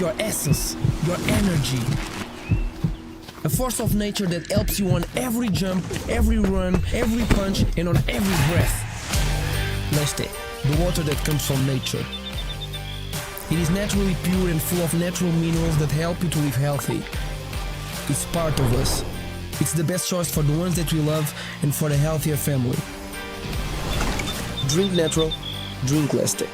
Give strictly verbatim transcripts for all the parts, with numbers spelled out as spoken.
your essence, your energy. A force of nature that helps you on every jump, every run, every punch, and on every breath. Leste, the water that comes from nature. It is naturally pure and full of natural minerals that help you to live healthy. It's part of us. It's the best choice for the ones that we love and for a healthier family. Drink natural, drink Leste.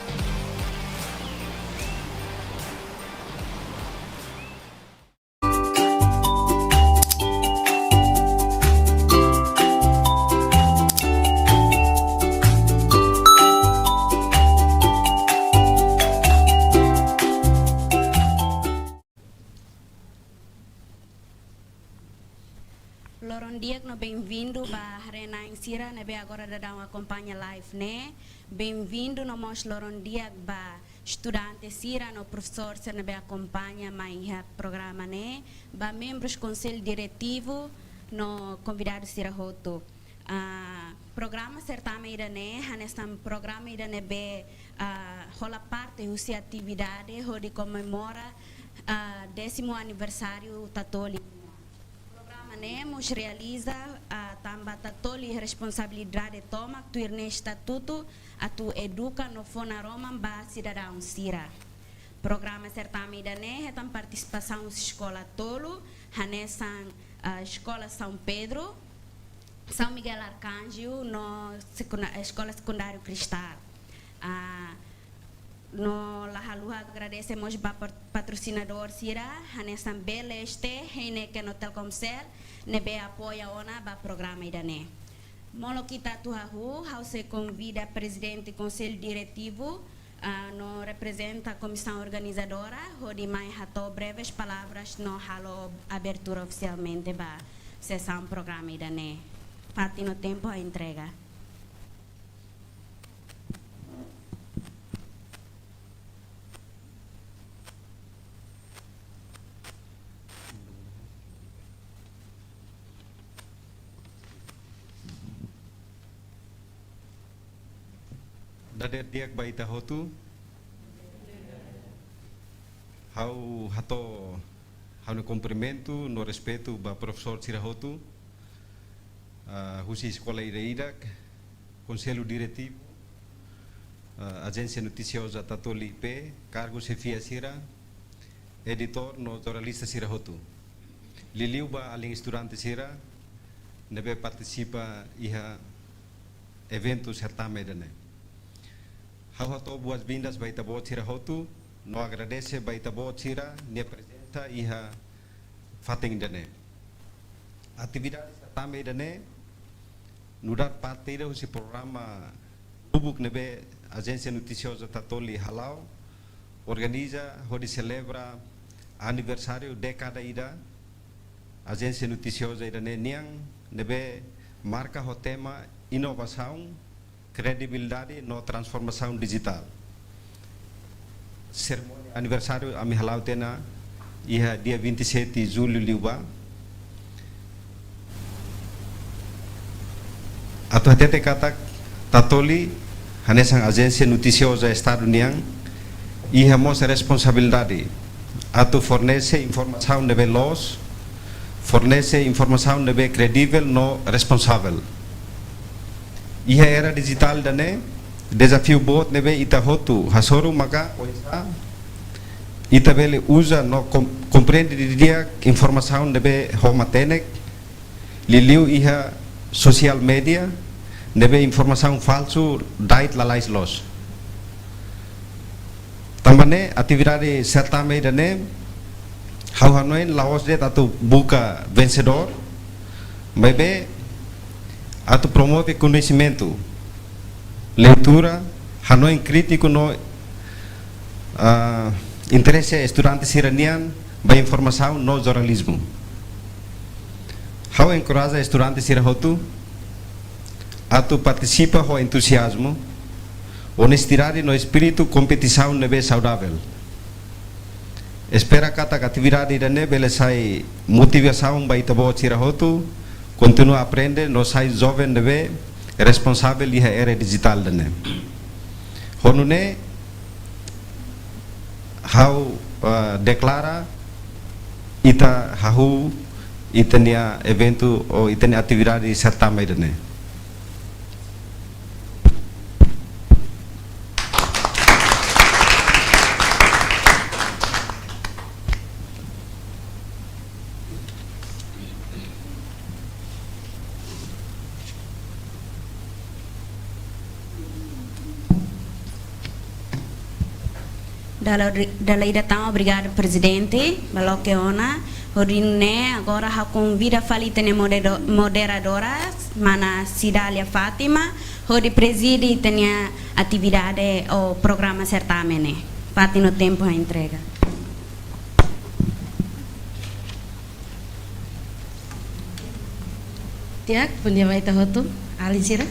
Loron di'ak no benvindu ba haree-na'in sira ne'ebé agora daudaun akompaña live ne'e. Benvindu no mós loron di'ak ba estudante sira no profesór sira ne'ebé akompaña mai iha programa ne'e, ba membrus konsellu diretivu no konvidadu sira hotu. Ah, programa sertame ida-ne'e hanesan programa ida ne'ebé, ah, hola parte husi atividade hodi komemora, ah, désimu aniversáriu Tatoli. Programa ne'e mós realiza, ah, tanba Tatoli responsabilidade tomak tuir nia estatutu atu eduka no fó naroman ba sidadaun sira. Programa sertame ida-ne'e hetan partisipasaun husi eskola tolu, hanesan, ah, Eskola São Pedro, São Miguel Arcanjo no sekunda-, Eskola Sekundáriu Cristal. Ah, no la haluha agradese mós ba pat-, patrosinadór sira, hanesan B L S T, Heineken no Telkomcel, ne'ebé apoia ona ba programa ida-ne'e. Molok ita atu hahú, ha'u sei konvida prezidente konsellu diretivu, ah, no reprezenta komisaun organizadora, hodi mai hato'o breves palavras no halo abertura ofisialmente ba sesaun programa ida-ne'e. Fatin no tempu entrega. Dadeer di'ak ba ita hotu. Ha'u hato'o ha'u-nia kumprimentu no respeitu ba profesór sira hotu, ah, husi eskola ida-idak, konsellu diretivu, ah, Ajénsia Notisioza Tatoli I P, kargu xefia sira, editór no jornalista sira hotu. Liuliu ba alin estudante sira ne'ebé partisipa iha eventu sertame ida-ne'e. Ha'u hato'o boas-vindas ba ita-boot sira hotu, no agradese ba ita-boot sira-nia prezensa iha fatin ida-ne'e. Atividade sertame ida-ne'e nu'udar parte ida husi programa lubuk ne'ebé Ajénsia Notisioza Tatoli hala'o, organiza hodi selebra aniversáriu dékada ida Ajénsia Notisioza ida-ne'e nian, ne'ebé marka ho tema inovasaun, kredibilidade no transformasaun dijitál. Serimónia aniversáriu ami hala'o tiha ona iha dia vinte e sete jullu liubá. Atu hatete katak Tatoli hanesan ajénsia notisioza Estadu nian, iha mós responsabilidade atu fornese informasaun ne'ebé loos, fornese informasaun ne'ebé kredivel no responsavel. Iha era dijitál ida-ne'e, dezafiu boot ne'ebé ita hotu hasoru maka oinsá ita bele uza no kom-, komprende didi'ak informasaun ne'ebé ho matenek, liuliu iha sosiál média, ne'ebé informasaun falsu da'et lalais loos. Tanba ne'e atividade sertame ida-ne'e, ha'u hanoin la'ós de'it atu buka vensedór, maibé atu promove koñesimentu, leitura, hanoin krítiku no, ah, interese estudante sira-nian ba informasaun no jornalizmu. Ha'u enkoraja estudante sira hotu atu partisipa ho entuziazmu, onestidade no espíritu kompetisaun ne'ebé saudavel. Espera katak atividade ida-ne'e bele sai motivasaun ba ita-boot sira hotu, kontinua aprende no sai joven ne'ebé responsavel iha era dijitál ida-ne'e. Ho nune'e, ha'u ah, deklara ita hahú ita-nia eventu ou ita-nia atividade sertame ida-ne'e. Dala, dala ida tan obrigadu, Prezidente, ba loke ona. Hodi nune'e, agora ha'u konvida fali ita-nia moderado-, moderadora, mana Cidália Fátima, hodi prezide ita-nia atividade ou programa sertame ne'e. Fatin no tempu ha'u entrega. Di'ak, bondia ba ita hotu, alin sira.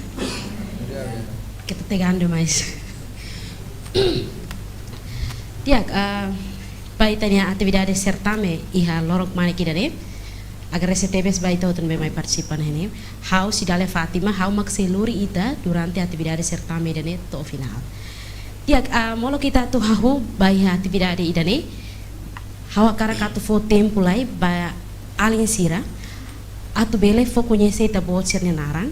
Keta tegando mais. Di'ak, ah, ba ita-nia atividade sertame iha loron kmanek ida-ne'e. Agradese tebes ba ita hotu ne'ebé mai partisipa iha ne'e. Ha'u Cidália Fátima, ha'u mak sei lori ita durante atividade sertame ida-ne'e to'o finál. Di'ak, ah, molok ita atu hahú ba iha atividade ida-ne'e, ha'u hakarak atu fó tempu lai ba alin sira atu bele fó koñese ita-boot sira-nia naran,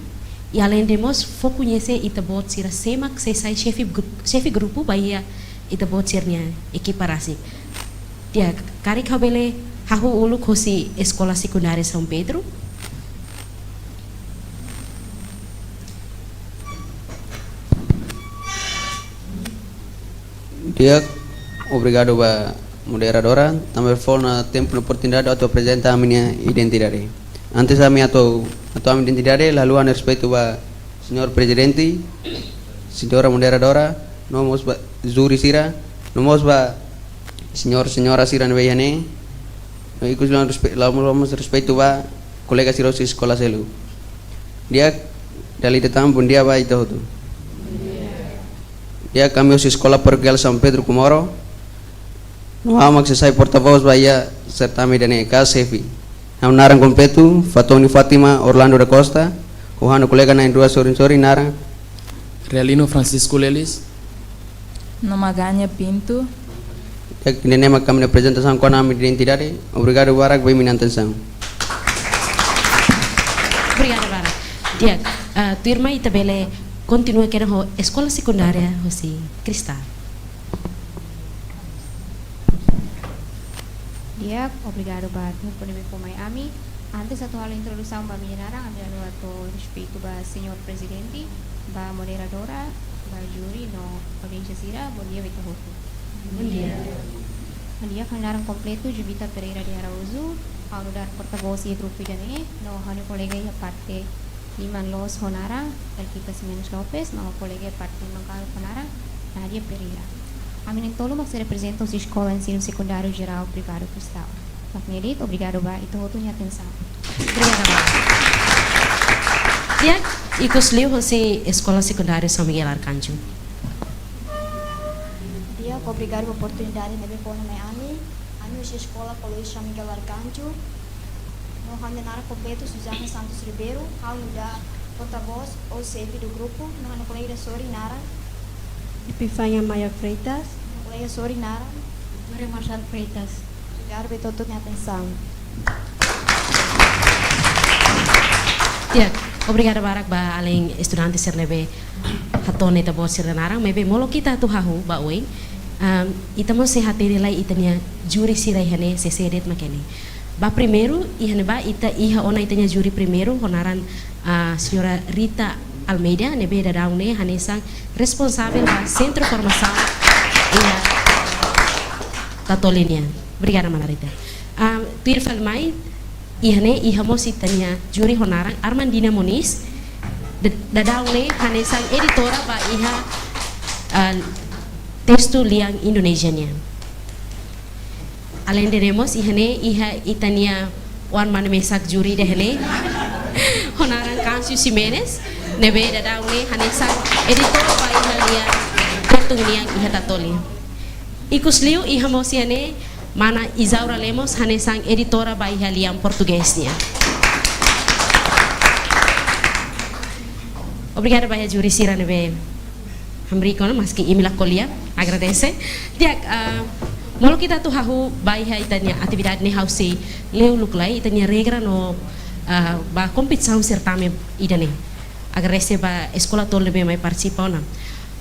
i alende mós fó koñese ita-boot sira sé mak sei sai xefe gru-, xefe grupu ba iha ita-boot sira-nia ekipa rasik. Di'ak, karik ha'u bele hahú uluk hosi Eskola Sekundária São Pedro. Di'ak, obrigadu ba moderadora, tanba fó ona tempu no oportunidade atu aprezenta ami-nia identidade. Antes ami atu, atu ami identidade, la haluha ha'u-nia respeitu ba Señór Prezidente, Señora Moderadora, no mós ba júri sira, no mós ba señór, señora sira ne'ebé iha ne'e, no ikus la respe-, la mós, la mós respeitu ba kolega sira husi eskola seluk. Di'ak, dala ida tan, bondia ba ita hotu. Di'ak, ami husi Eskola Parokiál São Pedro Comoro. No ha'u mak sei sai portavós ba iha sertame ida-ne'e ka xefe. Ha'u-nia naran kompletu, Fatoni Fátima Orlando da Costa, ho ha'u-nia kolega na'in-rua sorin-sorin naran. Realino Francisco Lelis. No Maganya Pinto. Di'ak, ida-ne'e mak ami-nia aprezentasaun kona-ba ami-nia identidade. Obrigadu barak ba imi-nia atensaun. Obrigada barak. Di'ak, ah, tuirmai ita bele kontinua kedas ho Eskola Sekundária hosi Cristal. Di'ak, obrigadu ba tempu ne'ebé fó mai ami. Antes atu halo introdusaun ba ami-nia naran, ami halo atu respeitu ba Señór Prezidente, ba moderadora, ba júri no audiénsia sira, bondia ba ita hotu. Bondia. Bondia, ha'u-nia naran kompletu, Juvita Pereira de Araújo, ha'u nu'udar portavós iha grupu ida-ne'e, no ha'u-nia kolega iha parte liman loos ho naran Elquita Ximenes Lopes, no kolega iha parte liman kalan ho naran Nadia Pereira. Ami na'in-tolu mak sei reprezenta husi Eskola Ensinu Sekundáriu Jerál Privadu Cristal. Mak ne'e de'it, obrigadu ba ita hotu nia atensaun. Obrigada barak. Di'ak, ikus liu husi Eskola Sekundáriu São Miguel Arcanjo. Di'ak, obrigadu ba oportunidade ne'ebé fó ona mai ami. Ami husi Eskola Colégio São Miguel Arcanjo. No ha'u-nia naran kompletu Suzana Santos Ribeiro, ha'u nu'udar portavós ou xefe do grupo, no ha'u-nia kolega sorin naran. Epifania Maia Freitas. Ha'u-nia kolega sorin naran. Vitória Marçal Freitas. Obrigadu ba ita hotu nia atensaun. Di'ak, obrigada barak ba alin estudante sira ne'ebé hato'o ona ita-boot sira-nia naran, maibé molok ita atu hahú ba oin. Am, ita mós sei hatene lai ita-nia júri sira iha ne'e sé-sé de'it mak iha ne'e. Ba primeiru, iha ne'ebá ita iha ona ita-nia júri primeiru, ho naran, ah, Señora Rita Almeida, ne'ebé daudaun ne'e hanesan responsavel ba Sentru Formasaun iha Tatoli nian. Obrigada, mana Rita. Ah, tuir fali mai, iha ne'e, iha mós ita-nia júri ho naran Armandina Moniz, da-, daudaun ne'e hanesan editora ba iha, ah, testu lian Indonézia nian. Alende ne'e mós iha ne'e, iha ita-nia oan mane mesak júri ida iha ne'e, ho naran Kansu Ximenes, ne'ebé daudaun ne'e hanesan editora ba iha lian Tetun nian iha Tatoli. Ikus liu iha mós iha ne'e mana Isaura Lemos hanesan editora ba iha lian Portugés nian. Obrigada ba iha júri sira ne'ebé hamriik ona, maski imi la ko'alia, agradese. Di'ak, ah, Molok ita atu hahú ba iha ita-nia atividade ne'e, ha'u sei lee uluk lai ita-nia regra no, ah, ba kompetisaun sertame ida-ne'e. Agradese ba eskola tolu ne'ebé mai partisipa ona.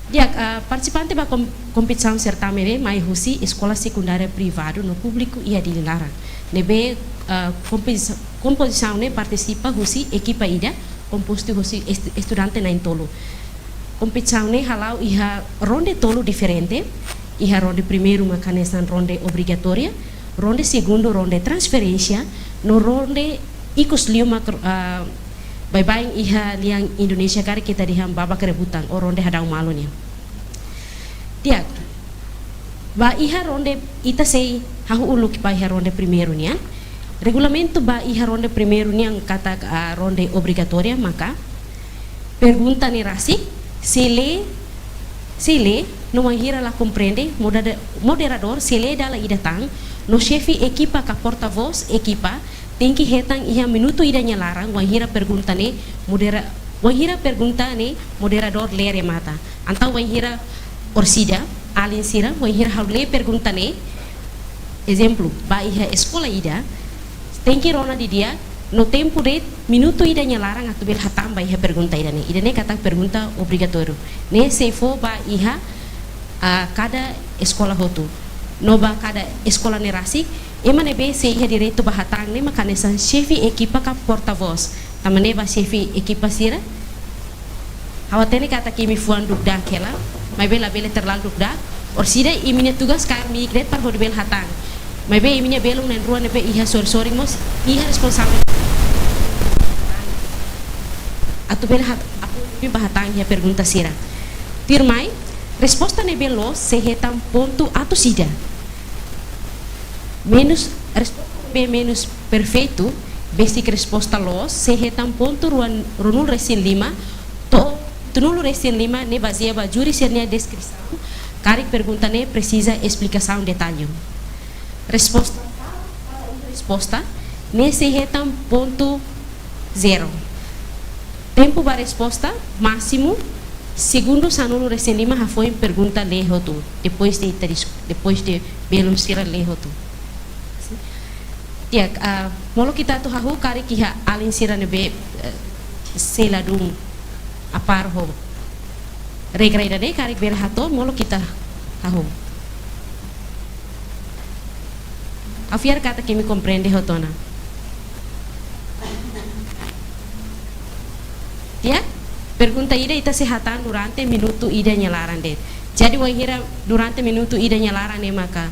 Di'ak, ah, partisipante ba kom-, kompetisaun sertame ne'e mai husi eskola sekundária privadu no públiku iha Dili laran. Ne'ebé, ah, kompetisa-, kompozisaun ne'e partisipa husi ekipa ida, kompostu husi est-, estudante na'in-tolu. Kompetisaun ne'e hala'o iha ronde tolu diferente, iha ronde primeiru mak hanesan ronde obrigatória, ronde segundu ronde transferénsia, no ronde ikus liu mak, ah, baibain iha lian Indonézia karik ita dehan babak rebutan, ou ronde hadau malu nian. Di'ak, ba iha ronde, ita sei hahú uluk ba iha ronde primeiru nian. Regulamentu ba iha ronde primeiru nian katak, ah, ronde obrigatória maka pergunta ne'e rasik, sei lee, sei lee, no wainhira la komprende, modera-, moderadór sei lee dala ida tan, no xefe ekipa ka porta-vós ekipa tenke hetan iha minutu ida nia laran, wainhira pergunta ne'e modera-, wainhira pergunta ne'e moderadór lee remata. Entaun wainhira orsida, alin sira, wainhira ha'u lee pergunta ne'e, ezemplu, ba iha eskola ida, tenke rona didi'ak, no tempu de'it minutu ida nia laran atu bele hatán ba iha pergunta ida-ne'e. Ida-ne'e katak pergunta obrigatóriu. Ne'e sei fó ba iha, ah, kada eskola hotu. No ba kada eskola ne'e rasik, ema ne'ebé sei iha direitu ba hatán ne'e mak hanesan xefe ekipa ka porta-vós. Tanba ne'e ba xefe ekipa sira, ha'u hatene katak imi fuan dukdak hela, maibé labele terlalu dukdak. Orsida imi-nia tugas kaer miik de'it para hodi bele hatán. Maibé imi-nia belun na'in-rua ne'ebé iha sorin-sorin mós iha responsabilidade atu bele hat-, apoiu imi ba hatán iha pergunta sira. Tuirmai, resposta ne'ebé loos sei hetan pontu atus ida. Menus, resposta ne'ebé menus perfeitu, besik resposta loos, sei hetan pontu ruan-, ruanulu-resin-lima to'o hitunulu-resin-lima ne'e bazeia ba júri sira-nia deskrisaun, karik pergunta ne'e presiza esplikasaun detallu. Resposta, resposta ne'e sei hetan pontu zero. Tempu ba resposta másimu, segundu sanulu-resin-lima hafoin pergunta lee hotu, depois de ita dis-, depois de belun sira lee hotu. Di'ak, ah, molok ita atu hahú karik iha alin sira ne'ebé, eh, sei ladún apár ho regra ida-ne'e, karik bele hato'o, molok ita hahú. Ha'u fiar katak imi komprende hotu ona. Di'ak, pergunta ida ita sei hatán durante minutu ida nia laran de'it. Jadi wainhira durante minutu ida nia laran ne'e maka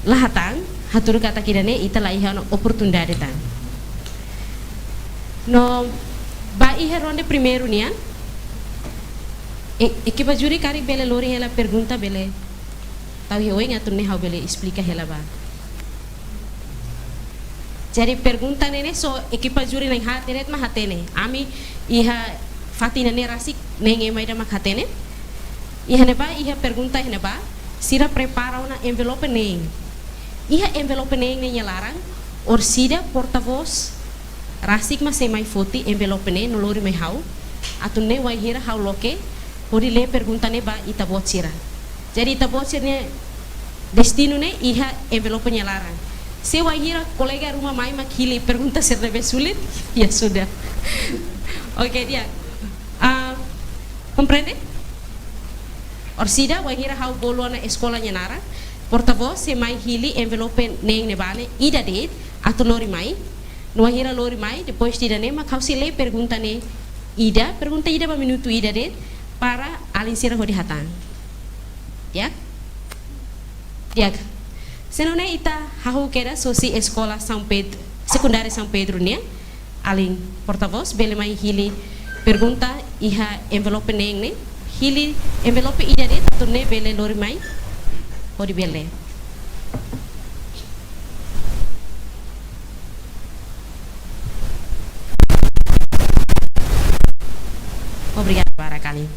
la hatán, hatudu katak ida-ne'e ita la iha ona oportunidade tan. No ba iha ronde primeiru nian, e-, ekipa júri karik bele lori hela pergunta, bele tau iha oin atu nune'e ha'u bele esplika hela ba. Jadi pergunta ne'e ne'e só ekipa júri na'in-haat de'it mak hatene. Ami iha fatin ne'e rasik neen ema ida mak hatene. Iha ne'ebá iha pergunta iha ne'ebá, sira prepara ona envelope neen. Iha envelope neen ne'e nia laran, orsida porta-vós rasik mak sei mai foti envelope ne'e no lori mai ha'u, atu nune'e wainhira ha'u loke hodi lee pergunta ne'e ba ita-boot sira. Jadi ita-boot sira-nia destinu ne'e iha envelope nia laran. Se wainhira kolega ruma mai mak hili pergunta sira ne'ebé sulit, ya sudah. Oke, di'ak. Ah, komprende? Orsida, wainhira ha'u bolu ona eskola nia naran, porta-vós sei mai hili envelope neen ne'ebá ne'e ida de'it atu lori mai. No wainhira lori mai, depois de ida-ne'e mak ha'u sei lee pergunta ne'e ida, pergunta ida ba minutu ida de'it, para alin sira hodi hatán. Di'ak? Di'ak. Se nune'e ita hahú kedas hosi eskola São Pedro, sekundária São Pedro nian, alin porta-vós bele mai hili pergunta iha envelope neen ne'e, hili envelope ida de'it atu nune'e bele lori mai hodi bele. Obrigada barak, alin.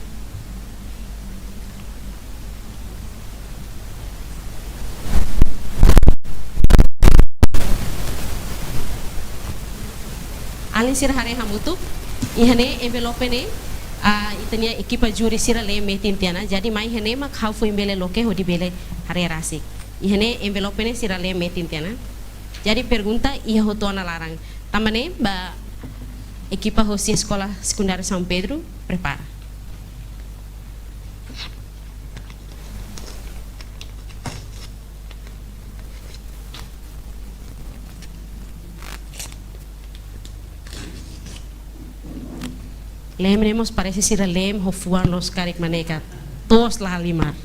Alin sira haree hamutuk, iha ne'e envelope ne'e, ah, ita-nia ekipa júri sira lee metin tiha ona, jadi mai iha ne'e mak ha'u foin bele loke hodi bele haree rasik. Iha ne'e envelope ne'e sira lee metin tiha ona. Jadi pergunta iha hotu ona laran. Tanba ne'e ba ekipa hosi Eskola Sekundáriu São Pedro, prepara. Lem ne'e mós parese sira lem ho fuan loos karik maneka. Toos la halimar.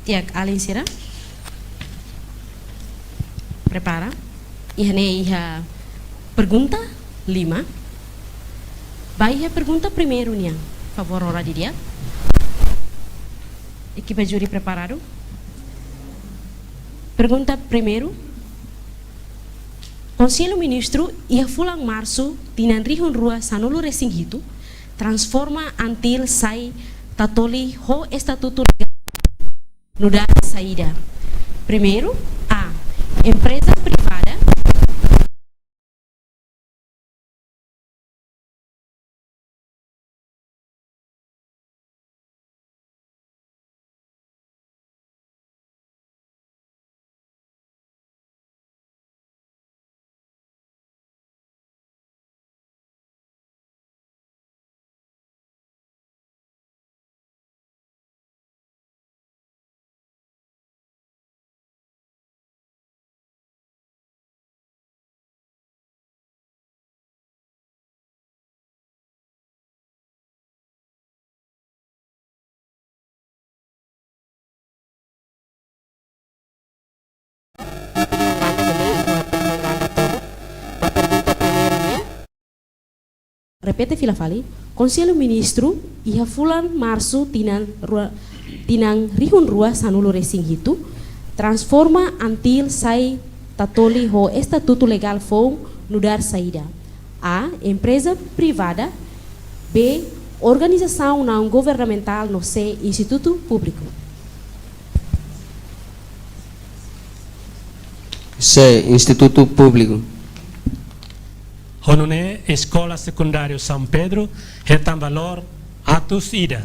Di'ak, alin sira. Prepara. Iha ne'e iha pergunta lima. Ba iha pergunta primeiru nian. Favór rona didi'ak. Ekipa júri preparadu? Pergunta primeiru. Konsellu Ministru iha fulan Marsu tinan rihun rua sanulu resin hitu transforma Antil sai Tatoli ho estatutu legál nu'udar saida? Primeiru, A, empreza privada. Repete fila fali, Konsellu Ministru iha fulan Marsu tinan rua, tinan rihun rua sanulu resin hitu transforma Antil sai Tatoli ho estatutu legál foun nu'udar saida? A, empreza privada. B, organizasaun naun governamentál. No C, institutu públiku. C, institutu públiku. Ho nune'e Eskola Sekundáriu São Pedro hetan valór atus ida.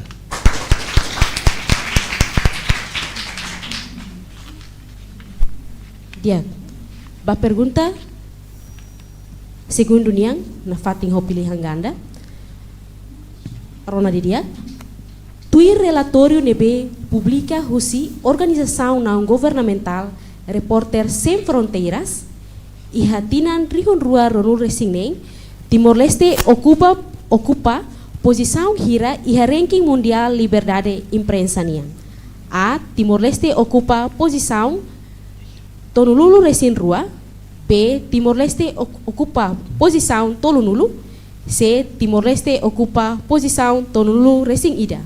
Di'ak. Ba pergunta segundu nian, nafatin ho pilihan ganda. Rona didi'ak. Tuir relatóriu ne'ebé publika husi organizasaun naun governamentál Repórteres Sem Fronteiras, iha tinan rihun rua ruanulu resin neen, Timor-Leste okupa, okupa pozisaun hira iha ranking mundiál liberdade imprensa nian? A, Timor-Leste okupa pozisaun tolunulu resin rua. B, Timor-Leste ok-, okupa pozisaun tolunulu. C, Timor-Leste okupa pozisaun tolunulu resin ida.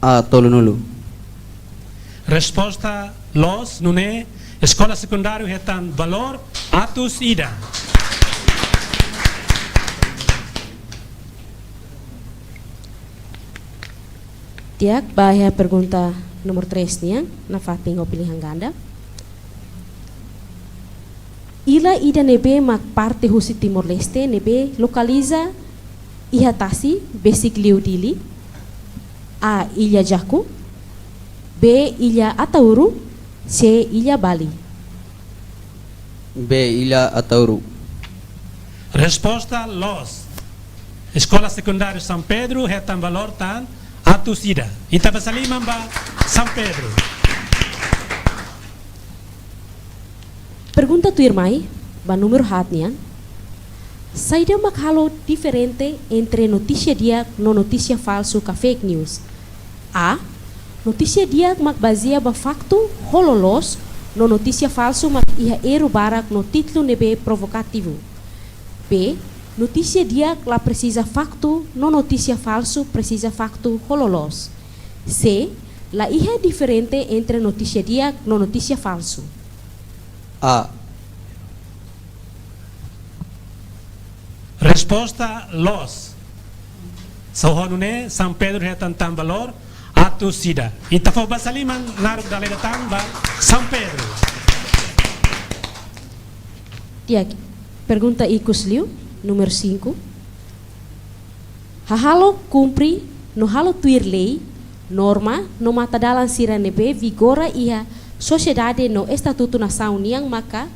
A, tolunulu. Resposta loos, nune'e Eskola Sekundáriu hetan valór atus ida. Di'ak, ba iha pergunta númeru três nian, nafatin ho pilihan ganda. Illa ida ne'ebé mak parte husi Timor-Leste ne'ebé lokaliza iha tasi besik liu Dili? A, Illa Jaku. B, Illa Ataúru. C, Illa Bali. B, Illa Ataúru. Resposta loos. Eskola Sekundáriu São Pedro hetan valór tan atus ida. Ita basa liman ba São Pedro. Pergunta tuirmai, ba númeru haat nian. Saida mak halo diferente entre notísia di'ak no notísia falsu ka fake news? A, notísia di'ak mak bazeia ba faktu ho loloos, no notísia falsu mak iha erru barak no títulu ne'ebé provokativu. B, notísia di'ak la presiza faktu, no notísia falsu presiza faktu ho loloos. C, la iha diferente entre notísia di'ak no notísia falsu. A. Resposta loos. Só ho nune'e, São Pedro hetan tan valór atus ida. Ita fó basa liman naruk dala ida tan ba São Pedro. Di'ak, pergunta ikus liu, númeru cinco. Hahalok kumpre no halo tuir lei, norma no matadalan sira ne'ebé vigora iha sosiedade no estatutu nasaun nian maka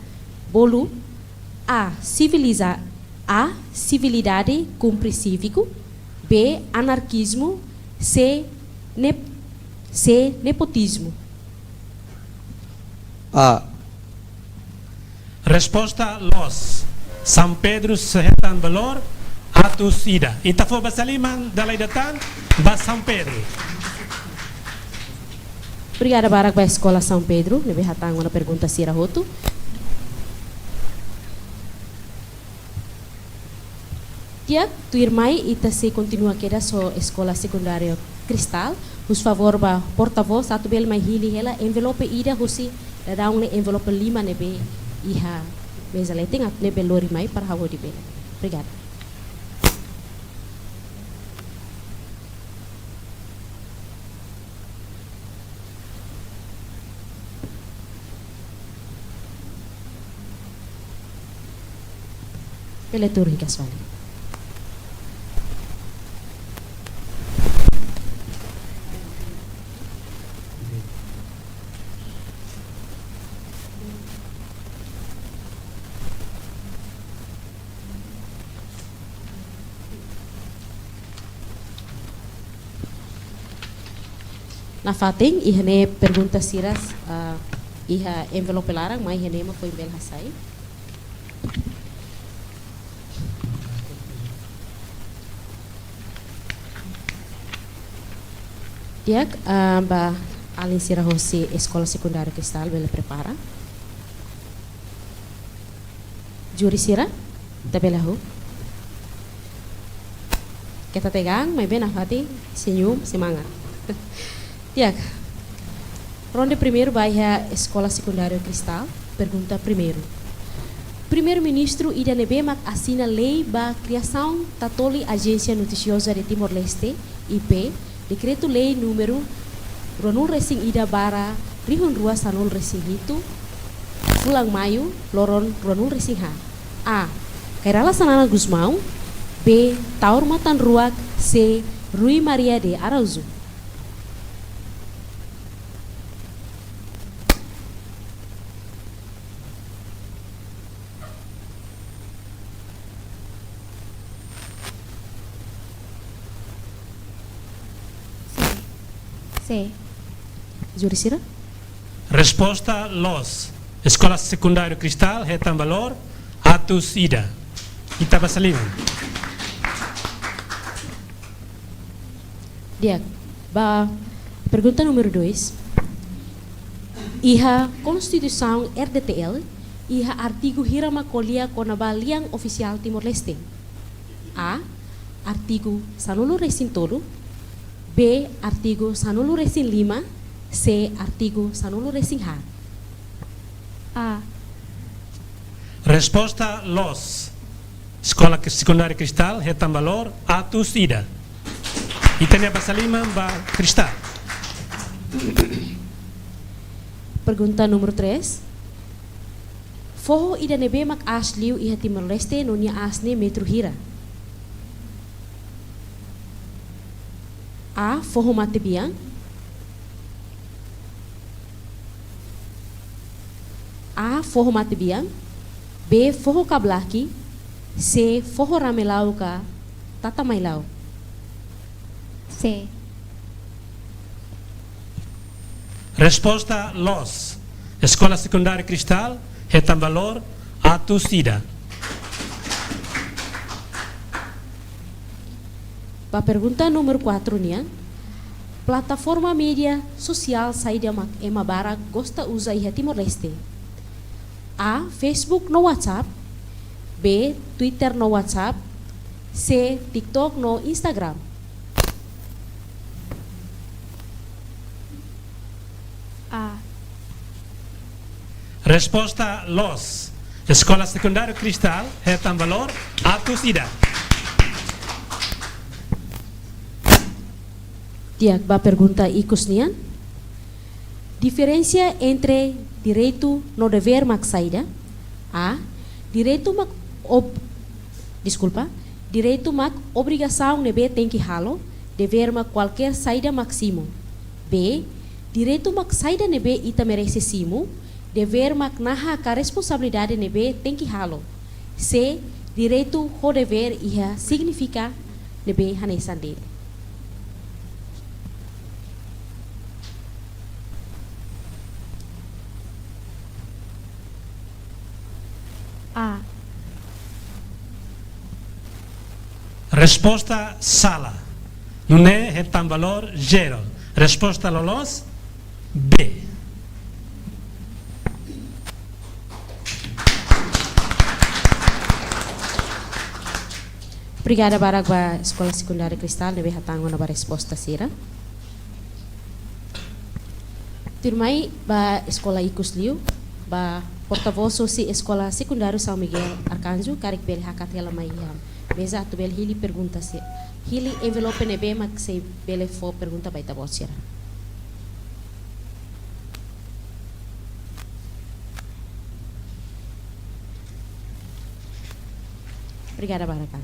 bolu: A, siviliza-, A, sivilidade, kumpre síviku, B, anarkizmu, C, nep-, C, nepotizmu. A. Resposta loos. São Pedro sei hetan valór atus ida. Ita fó basa liman dala ida tan ba São Pedro. Obrigada barak ba Eskola São Pedro ne'ebé hatán ona pergunta sira hotu. Di'ak, tuirmai ita sei kontinua kedas ho Eskola Sekundária Cristal. Husu favór ba portavós atu bele mai hili hela envelope ida husi daudaun ne'e, envelope lima ne'ebé iha meza leten, atu nune'e bele lori mai para ha'u hodi bele. Obrigada. Bele tuur hikas fali. Nafatin, iha ne'e pergunta sira, ah, iha envelope laran, mai iha ne'e mak foin bele hasai. Di'ak, ah, ba alin sira hosi Eskola Sekundária Cristal bele prepara. Júri sira, ita bele hahú. Keta tegang, maibé nafatin, senyum, semangat. Di'ak. Ronde primeiru ba iha Eskola Sekundária Cristal, pergunta primeiru. Primeiru-Ministru ida ne'ebé mak asina lei ba kriasaun Tatoli Agência Noticiosa de Timor-Leste, I P, Dekretu-Lei númeru ruanulu-resin-ida barra rihun rua sanulu-resin-hitu, fulan Maiu, loron ruanulu-resin-haat. A, Kay Rala Xanana Gusmão. B, Taur Matan Ruak. C, Rui Maria de Araújo. C. C. Júri sira? Resposta loos. Eskola Sekundária Cristal hetan valór atus ida. Ita basa liman. Di'ak, ba pergunta númeru dois. Iha Konstituisaun R D T L, iha artigu hira mak ko'alia kona-ba lian ofisiál Timor-Leste? A, artigu sanulu-resin-tolu. B, artigu sanulu-resin-lima. C, artigu sanulu-resin-haat. A. Resposta loos. Eskola Sekundária Cristal hetan valór atus ida. Ita-nia basa liman ba Cristal. Pergunta númeru três. Foho ida ne'ebé mak aas liu iha Timor-Leste no nia aas ne'e metru hira? A, foho matebian. A, foho matebian. B, foho kablaki. C, foho Ramelau ka Tatamailau. C. Resposta loos. Eskola Sekundária Cristal hetan valór atus ida. Ba pergunta númeru quatro nian, plataforma média sosiál saida mak ema barak gosta uza iha Timor-Leste? A, Facebook no WhatsApp. B, Twitter no WhatsApp. C, TikTok no Instagram. A. Resposta loos. Eskola Sekundária Cristal hetan valór atus ida. Di'ak, ba pergunta ikus nian. Diferensa entre direitu no devér mak saida? A. Direitu mak ob-, deskulpa. Direitu mak obrigasaun ne'ebé tenke halo, devér mak kualkér saida mak simu. B. Direitu mak saida ne'ebé ita merese simu, devér mak naha ka responsabilidade ne'ebé tenke halo. C. Direitu ho devér iha signifika ne'ebé hanesan de'it. A. Resposta sala. Nune'e hetan valór zero. Resposta loloos, B. Obrigada barak ba Eskola Sekundária Cristal ne'ebé hatán ona ba resposta sira. Tuirmai ba eskola ikus liu, ba portavós husi Eskola Sekundáriu São Miguel Arcanjo, karik bele hakat hela mai iha meza atu bele hili pergunta sira. Hili envelope ne'ebé mak sei bele fó pergunta ba ita-boot sira. Obrigada barak.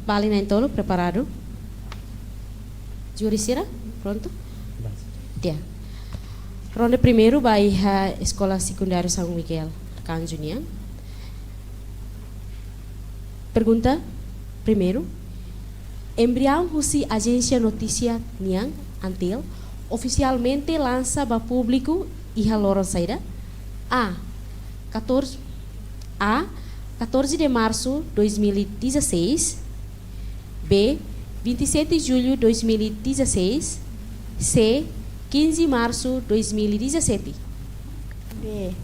Ba lian na'in-tolu, preparadu? Júri sira, prontu? Di'ak. Ronde primeiru ba iha Eskola Sekundáriu São Miguel Arcanjo nian. Pergunta primeiru. Embriaun husi ajénsia notísia nian, ANTIL, ofisialmente lansa ba públiku iha loron saida? A. Catorze, A. Catorze de março dois mil e dezasseis. B. Vinte e sete de julho dois mil e dezasseis. C. Quinze de março dois mil e dezassete. B.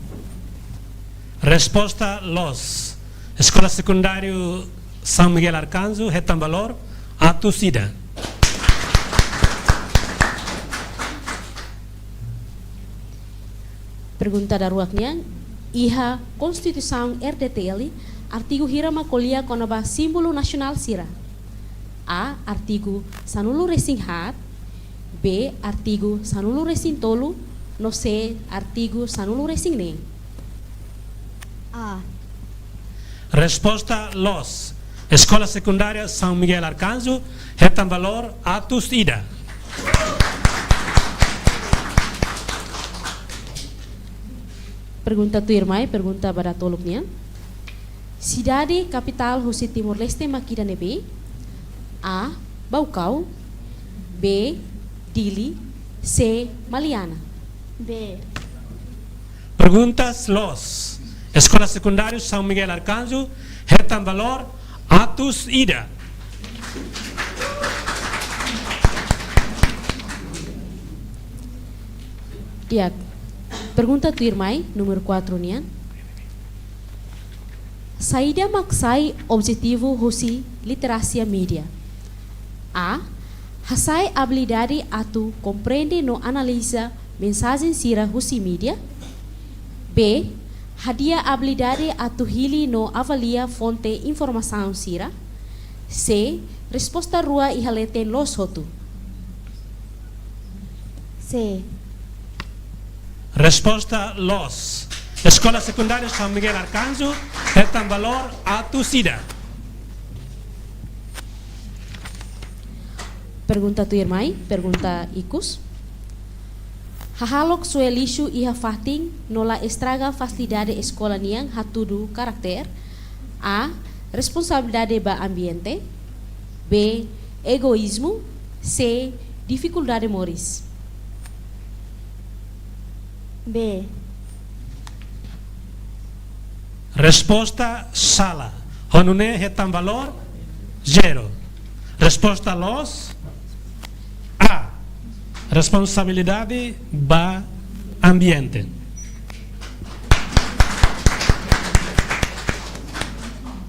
Resposta loos. Eskola Sekundáriu São Miguel Arcanjo hetan valór atus ida. Pergunta daruak nian, iha Konstituisaun R D T L, artigu hira mak ko'alia kona-ba símbolu nasionál sira? A. Artigu sanulu-resin-haat. B. Artigu sanulu-resin-tolu. No C. Artigu sanulu-resin-neen. A. Resposta loos. Eskola Sekundária São Miguel Arcanjo hetan valór atus ida. Pergunta tuirmai, pergunta ba datoluk nian. Sidade kapitál husi Timor-Leste mak ida ne'ebé? A. Baucau. B. Dili. C. Maliana. B. Pergunta loos. Eskola Sekundáriu São Miguel Arcanjo hetan valór atus ida. Di'ak. Pergunta tuirmai, númeru kuatru nian. Saida mak sai objetivu husi literasia média? A. Hasa'e abilidade atu komprende no analiza mensajen sira husi média. B. Hadi'a abilidade atu hili no avalia fonte informasaun sira. C. Resposta rua iha leten loos hotu. C. Resposta loos. Eskola Sekundáriu São Miguel Arcanjo hetan valór atus ida. Pergunta tuirmai, pergunta ikus. Hahalok soe lixu iha fatin no la estraga fasilidade eskola nian hatudu karakter. A. Responsabilidade ba ambiente. B. Egoízmu. C. Difikuldade moris. B. Resposta sala. Ho nune'e hetan valór zero. Resposta loos: A. Responsabilidade ba ambiente.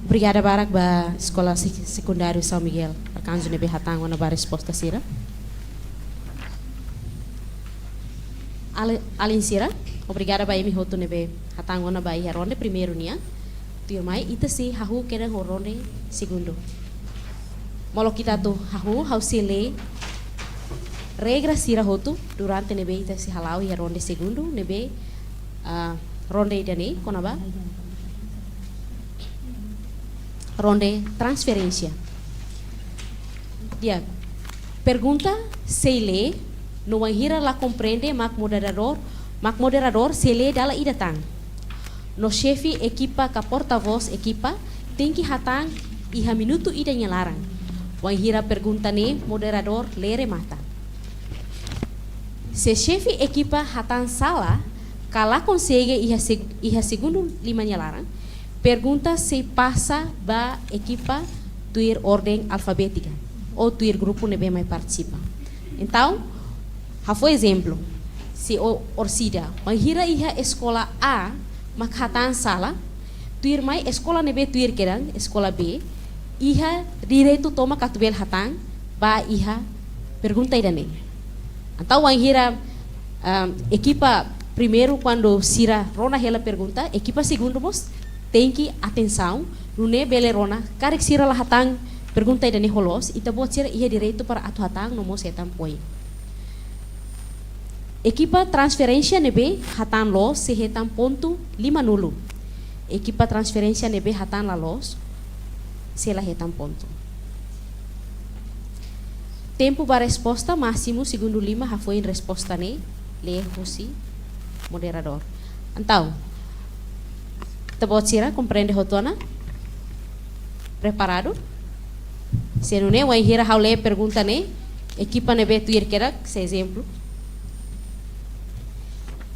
Obrigada barak ba Eskola Sek-, Sekundáriu São Miguel Arcanjo ne'ebé hatán ona ba resposta sira. Ale-, alin sira, obrigada ba imi hotu ne'ebé hatán ona ba iha ronde primeiru nian. Tuirmai, ita sei hahú kedan ho ronde segundu. Molok ita atu hahú, ha'u sei lee regra sira hotu durante ne'ebé ita sei hala'o iha ronde segundu, ne'ebé, ah, ronde ida-ne'e kona-ba ronde transferénsia. Di'ak, pergunta sei lee, no wainhira la komprende, mak moderadór, mak moderadór sei lee dala ida tan. No xefe ekipa ka portavós ekipa tenke hatán iha minutu ida nia laran. Wainhira pergunta ne'e moderadór lee remata. Se xefe ekipa hatán sala, ka la konsege iha seg-, iha segundu lima nia laran, pergunta sei pasa ba ekipa tuir orden alfabétika, ou tuir grupu ne'ebé mai partisipa. Entaun, ha'u fó ezemplu, se o-, orsida, wainhira iha eskola A mak hatán sala, tuirmai eskola ne'ebé tuir kedan, eskola B, iha direitu tomak atu bele hatán ba iha pergunta ida-ne'e. Entaun wainhira, ah, ekipa primeiru kuandu sira rona hela pergunta, ekipa segundu mós tenke atensaun, nune'e bele rona, karik sira la hatán pergunta ida-ne'e ho loos, ita-boot sira iha direitu para atu hatán no mós hetan poin. Ekipa transferénsia ne'ebé hatán loos sei hetan pontu lima-nulu. Ekipa transferénsia ne'ebé hatán la loos sei la hetan pontu. Tempu ba resposta másimu segundu lima, hafoin resposta ne'e lee husi moderadór. Entaun, ita-boot sira komprende hotu ona? Preparadu? Se nune'e, wainhira ha'u lee pergunta ne'e, ekipa ne'ebé tuir kedan, se ezemplu.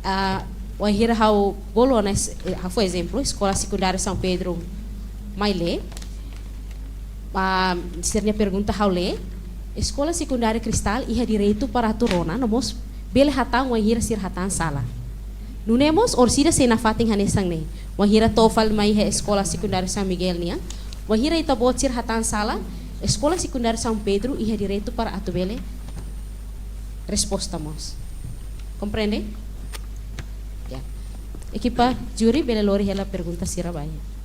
Ah, wainhira ha'u bolu ona es-, eh, ha'u fó ezemplu, Eskola Sekundária São Pedro mai lee. Ah, sira-nia pergunta ha'u lee, Eskola Sekundária Cristal iha direitu para atu rona, no mós bele hatán wainhira sira hatán sala. Nune'e mós orsida sei nafatin hanesan ne'e. Wainhira to'o fali mai iha Eskola Sekundária São Miguel nian, wainhira ita-boot sira hatán sala, Eskola Sekundária São Pedro iha direitu para atu bele resposta mós. Komprende? Ya. Ekipa júri bele lori hela pergunta sira ba iha.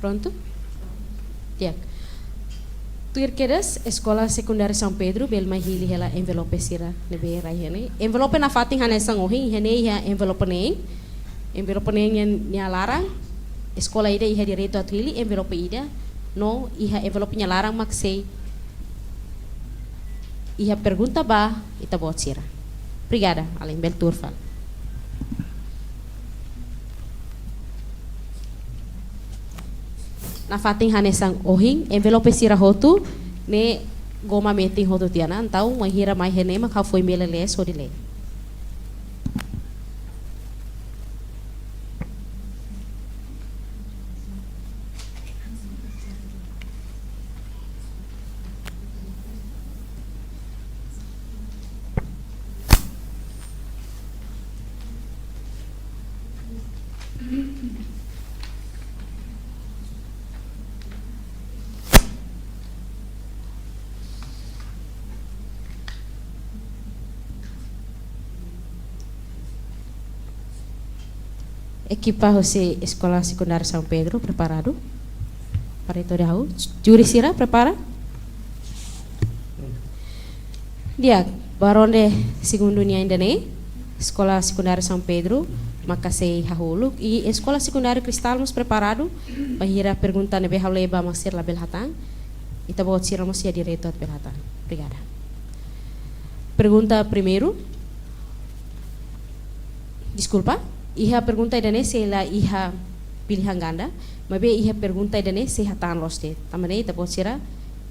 Prontu? Di'ak. Tuir kedas, Eskola Sekundária São Pedro bele mai hili hela envelope sira ne'ebé rai iha ne'e. Envelope nafatin hanesan ohin, iha ne'e iha envelope neen. Envelope neen nia, nia laran, eskola ida iha direitu atu hili envelope ida, no iha envelope nia laran mak sei iha pergunta ba ita-boot sira. Obrigada, alin, bele tuur fali. Nafatin hanesan ohin, envelope sira hotu ne'e goma metin hotu tiha ona, entaun wainhira mai iha ne'e mak ha'u foin bele lees hodi lee. Ekipa husi Eskola Sekundária São Pedro, preparadu? Para itu dah. Júri sira, prepara? Di'ak, ba ronde segundu nian ida-ne'e, Eskola Sekundária São Pedro maka sei hahú uluk, i Eskola Sekundária Cristal mós preparadu, bainhira pergunta ne'ebé ha'u lee ba mak sira labele hatán, ita-boot sira mós iha direitu atu bele hatán. Obrigada. Pergunta primeiru, Deskulpa, iha pergunta ida-ne'e sei la iha pilihan ganda, maibé iha pergunta ida-ne'e sei hatán loos de'it. Tanba ne'e ita-boot sira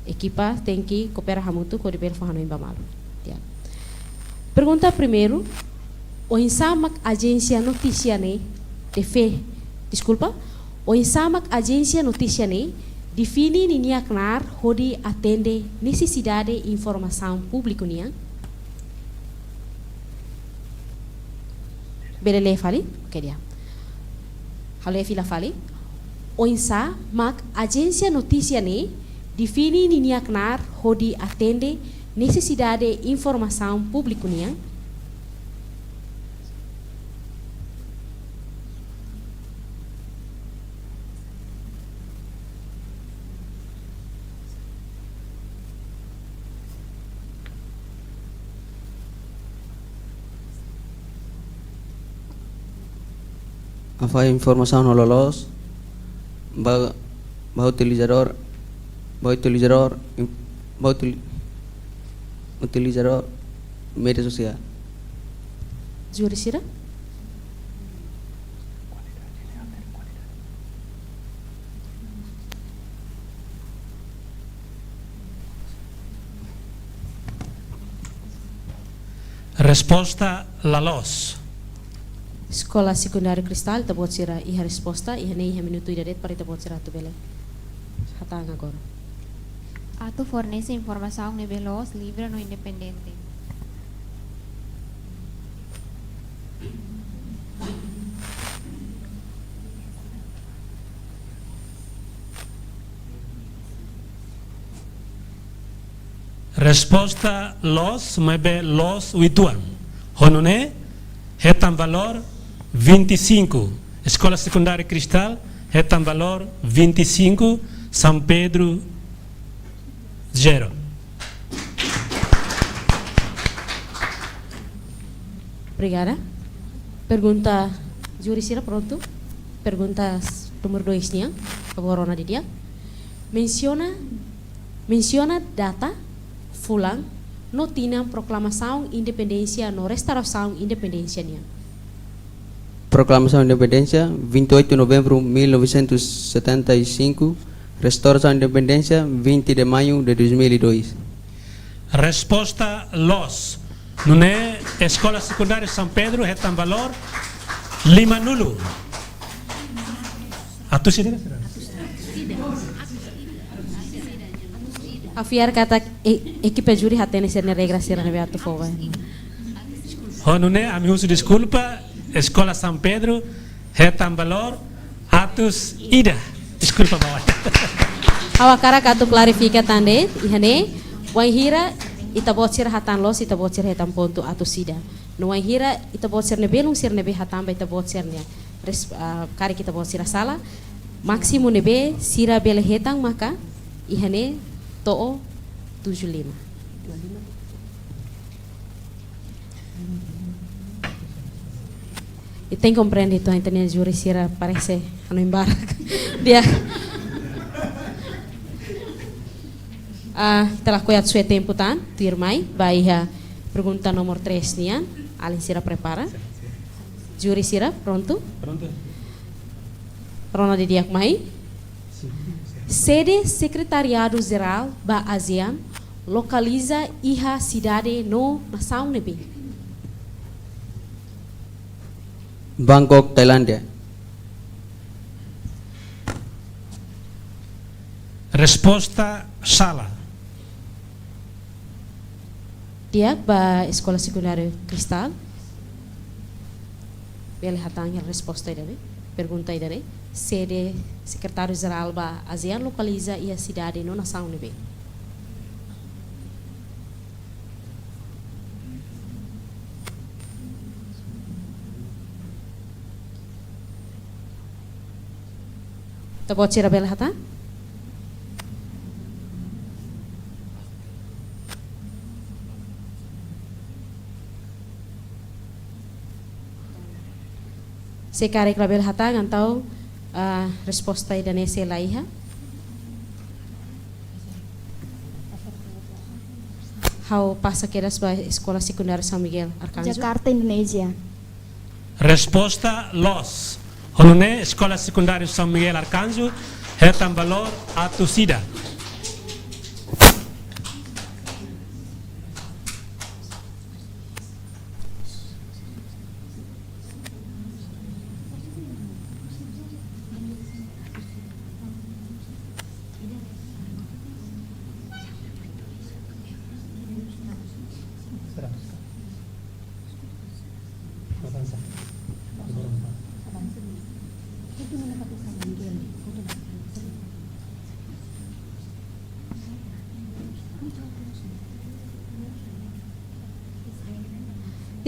ekipa tenke koopera hamutuk hodi bele fó hanoin ba malu. Ya. Pergunta primeiru, oinsá mak ajénsia notísia ne'e defe-, deskulpa, oinsá mak ajénsia notísia ne'e define ninia knaar hodi atende nesesidade informasaun públiku nian? Bele lee fali? Oke, di'ak. Halo fila fali. Oinsá mak ajénsia notísia ne'e define ninia knaar hodi atende nesesidade informasaun públiku nian? Hafahe informasaun ho loloos ba, ba utilizadór, ba utilizadór, ba util-, utilizadór média sosiál. Júri sira? Resposta la loos. Eskola Sekundáriu Cristal, ita-boot sira iha resposta, iha ne'e iha minutu ida de'it para ita-boot sira atu bele hatán agora. Atu fornese informasaun ne'ebé loos, livre no independente. Resposta loos, maibé loos uitoan. Ho nune'e, hetan valór vinte e cinco. Eskola Sekundária Cristal, hetan valór vinte e cinco, São Pedro, zero. Obrigada. Pergunta, júri sira prontu? Pergunta númeru dois nian, favór rona didi'ak. Mensiona, mensiona data, fulan, no tinan proklamasaun independénsia no restaurasaun independénsia nian. Proclamação de Independência, vinte e oito de novembro de mil novecentos e setenta e cinco. Restauração da Independência, vinte de maio de dois mil e dois. Resposta loos. Nune'e Eskola Sekundária São Pedro hetan valór lima nulu. Atus ida? Ha'u fiar katak e-, ekipa júri hatene sira-nia regra sira ne'ebé atu fó ba. Ho nune'e ami husu deskulpa, Eskola São Pedro hetan valór atus ida. Deskulpa, bawa. Ha'u hakarak atu klarifika tan de'it, iha ne'e, wainhira ita-boot sira hatán loos, ita-boot sira hetan pontu atus ida. No wainhira ita-boot sira-nia belun sira ne'ebé hatán ba ita-boot sira-nia res-, ah, karik ita-boot sira sala, másimu ne'ebé sira bele hetan maka iha ne'e to'o tujuh lima. Ita komprende, entaun, ita-nia júri sira parese hanoin barak. Di'ak. Ah, ita lakohi atu sue tempu tan, tuirmai, ba iha pergunta númeru três nian, alin sira prepara. Júri sira, prontu? Prontu. Rona didi'ak mai. Sede Sekretariadu Jerál ba ASEAN lokaliza iha sidade no nasaun ne'ebé? Bangkok, Tailándia. Resposta sala. Di'ak, ba Eskola Sekundária Cristal. Bele hatán hela resposta ida-ne'e. Pergunta ida-ne'e. Sede Sekretáriu Jerál ba ASEAN lokaliza iha sidade no nasaun ne'ebé? Ita-boot sira bele hatán? Se karik labele hatán, entaun, ah, resposta ida-ne'e sei la iha. Ha'u pasa kedas ba Eskola Sekundária São Miguel Arcanjo. Jakarta, Indonézia. Resposta loos. Ho nune'e Eskola Sekundáriu São Miguel Arcanjo hetan valór atus ida.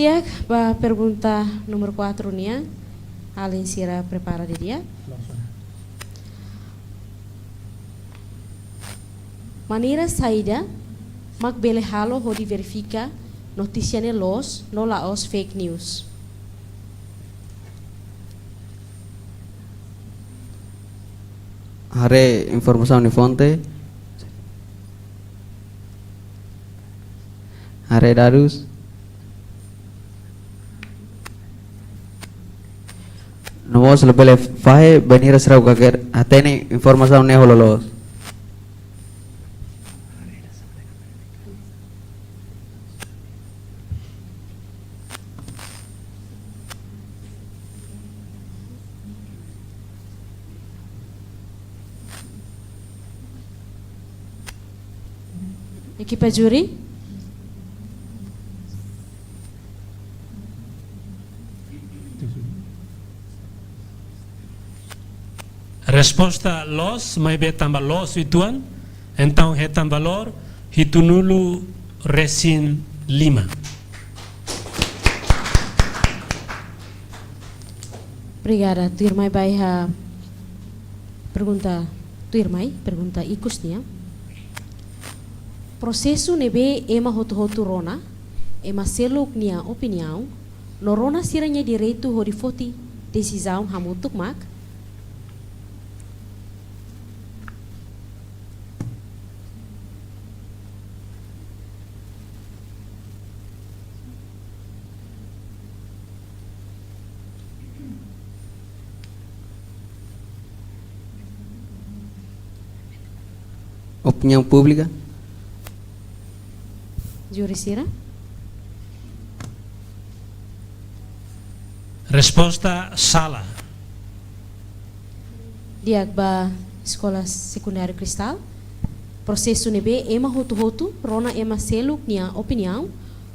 Di'ak, ba pergunta númeru quatro nian, alin sira prepara didi'ak. Maneira saida mak bele halo hodi verifika notísia ne'e loos no la'ós fake news? Haree informasaun nia fonte. Haree dadus. No mós labele fahe bainhira sira kaer hatene informasaun ne'e ho loloos. Ekipa júri. Resposta loos, maibé tanba loos uitoan, entaun hetan valór hitunulu resin lima. Obrigada. Tuirmai ba iha pergunta, tuirmai, pergunta ikus nian. Prosesu ne'ebé ema hotu-hotu rona, ema seluk nia opiniaun, no rona sira-nia direitu hodi foti desizaun hamutuk mak? Opiniaun públika. Júri sira. Resposta sala. Di'ak, ba Eskola Sekundáriu Cristal. Prosesu ne'ebé ema hotu-hotu rona ema seluk nia opiniaun,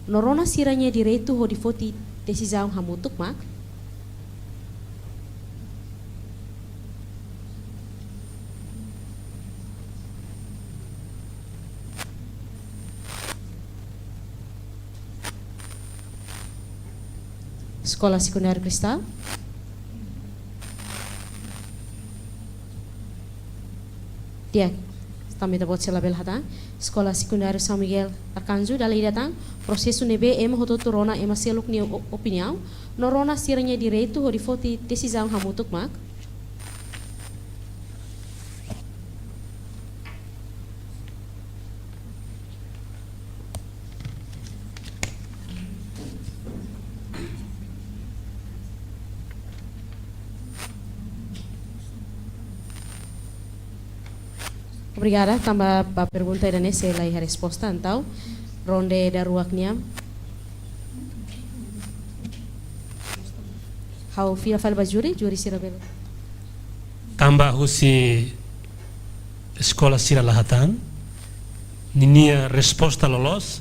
no rona sira-nia direitu hodi foti desizaun hamutuk mak? Eskola Sekundáriu Cristal. Di'ak, tanba ita-boot sira labele hatán. Eskola Sekundáriu São Miguel Arcanjo, dala ida tan. Prosesu ne'ebé ema hotu-hotu rona ema seluk nia o-, opiniaun, no rona sira-nia direitu hodi foti desizaun hamutuk mak? Obrigada, tanba ba pergunta ida-ne'e sei la iha resposta, entaun ronde daruak nian. Ha'u fila fali ba júri, júri sira bele. Tanba husi eskola sira la hatán, ninia resposta loloos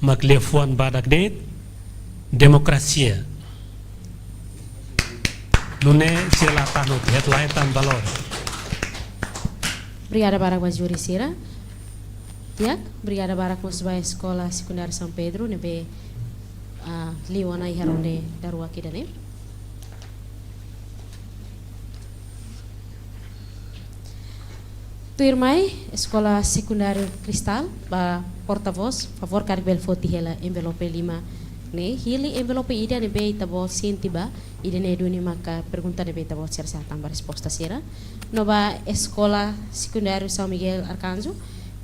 mak liafuan badak de'it, demokrasia. Nune'e sira la hatán hotu, hetan, la hetan valór. Obrigada barak ba júri sira. Di'ak, obrigada barak mós ba Eskola Sekundáriu São Pedro, ne'ebé, ah, liu ona iha ronde daruak ida-ne'e. Tuirmai, Eskola Sekundáriu Cristal, ba portavós, favór karik bele foti hela envelope lima ne'e, hili envelope ida ne'ebé ita-boot sente ba, ida-ne'e duni maka pergunta ne'ebé ita-boot sira sei hatán ba resposta sira. No ba Eskola Sekundáriu São Miguel Arcanjo,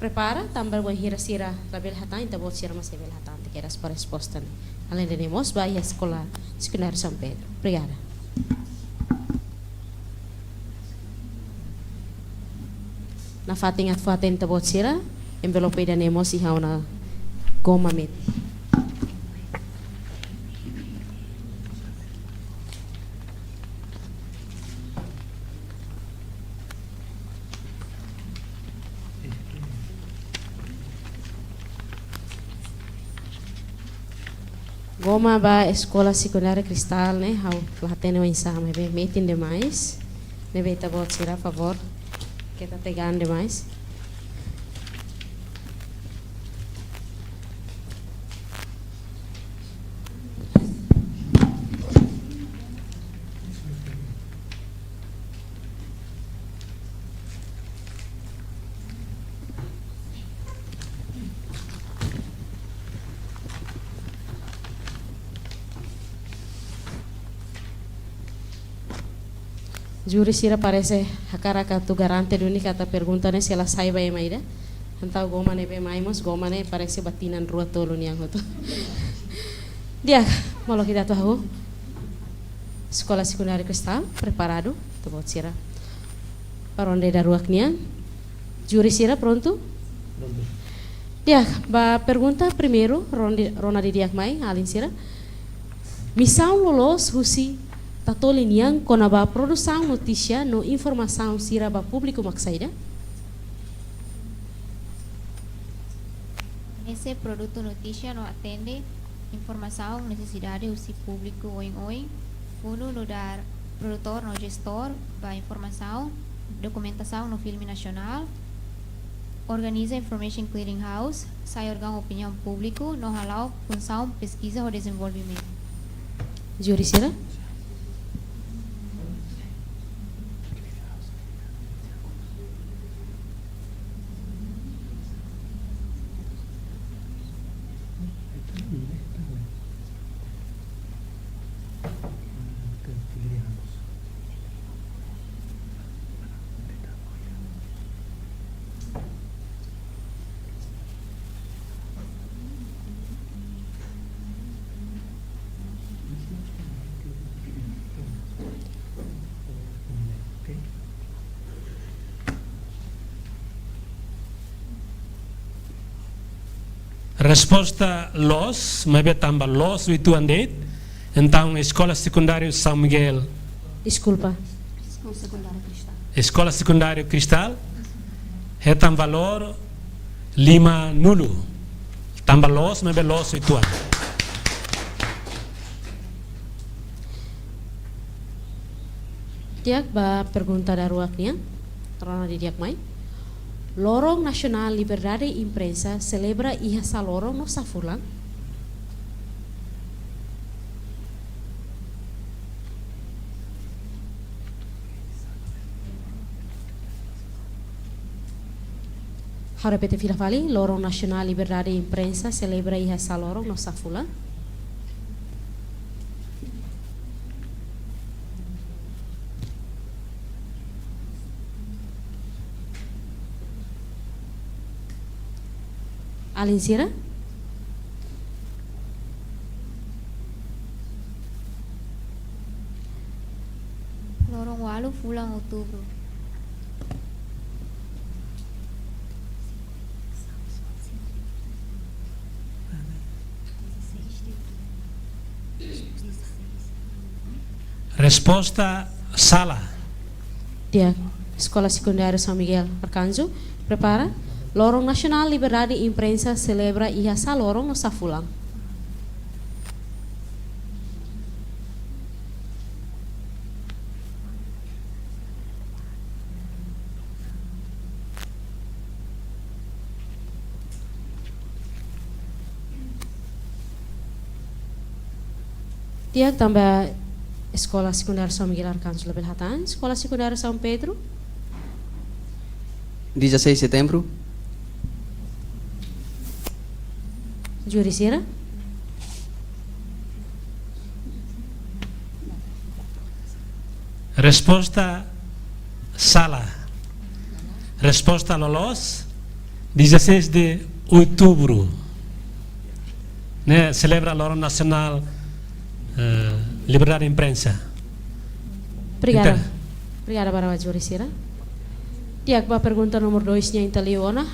prepara, tanba bainhira sira labele hatán, ita-boot sira mós sei bele hatán, te kedas ba resposta ne'e. Alende ne'e mós ba iha Eskola Sekundáriu São Pedro. Obrigada. Nafatin atu fó-hatene ita-boot sira, envelope ida-ne'e mós iha ona goma metin. Goma ba Eskola Sekundáriu Cristal ne'e, ha'u la hatene oinsá, maibé metin demais. Ne'ebé ita-boot sira favór, keta tegan demais. Júri sira parese hakarak atu garante duni katak pergunta ne'e sei la sai ba ema ida. Entaun goma ne'ebé mai mós, goma ne'e parese ba tinan rua tolu nian hotu. Di'ak, molok ida atu hahú. Eskola Sekundáriu Cristal, preparadu, ita-boot sira. Ba ronde daruak nian. Júri sira prontu? Prontu. Di'ak, ba pergunta primeiru, ronde, rona didi'ak mai, alin sira. Misaun loloos husi Tatoli nian kona-ba produsaun notísia no informasaun sira ba públiku mak saida? Fornese produtu notísia no atende informasaun nesesidade husi públiku oioin, funu nu'udar produtór no jestór ba informasaun, dokumentasaun no filme nasionál, organiza Information Clearinghouse, sai órgaun opiniaun públiku no hala'o funsaun peskiza ho dezenvolvimentu. Júri sira? Resposta loos, maibé tanba loos uitoan de'it, entaun Eskola Sekundáriu São Miguel. Deskulpa. Eskola Sekundáriu Cristal. Eskola Sekundáriu Cristal. Hetan valór lima-nulu. Tanba loos, maibé loos uitoan. Di'ak, ba pergunta daruak nian, rona didi'ak mai. Loron Nasionál Liberdade Imprensa selebra iha sá loron no sá fulan? Ha'u repete fila fali, Loron Nasionál Liberdade Imprensa selebra iha sá loron no sá fulan? Alin sira? Loron ualu fulan Outubru. Resposta sala. Di'ak, Eskola Sekundáriu São Miguel Arcanjo, prepara. Loron Nasionál Liberdade Imprensa selebra iha sá loron no sá fulan? Di'ak, tanba Eskola Sekundáriu São Miguel Arcanjo labele hatán, Eskola Sekundáriu São Pedro. Dezasseis de setembro. Júri sira? Resposta sala. Resposta loloos, dezasseis de outubro. ne'e selebra Loron Nasionál, eh, Liberdade Imprensa. Obrigada. Entende? Obrigada ba júri sira. Di'ak, ba pergunta númeru dois nian ita liu ona.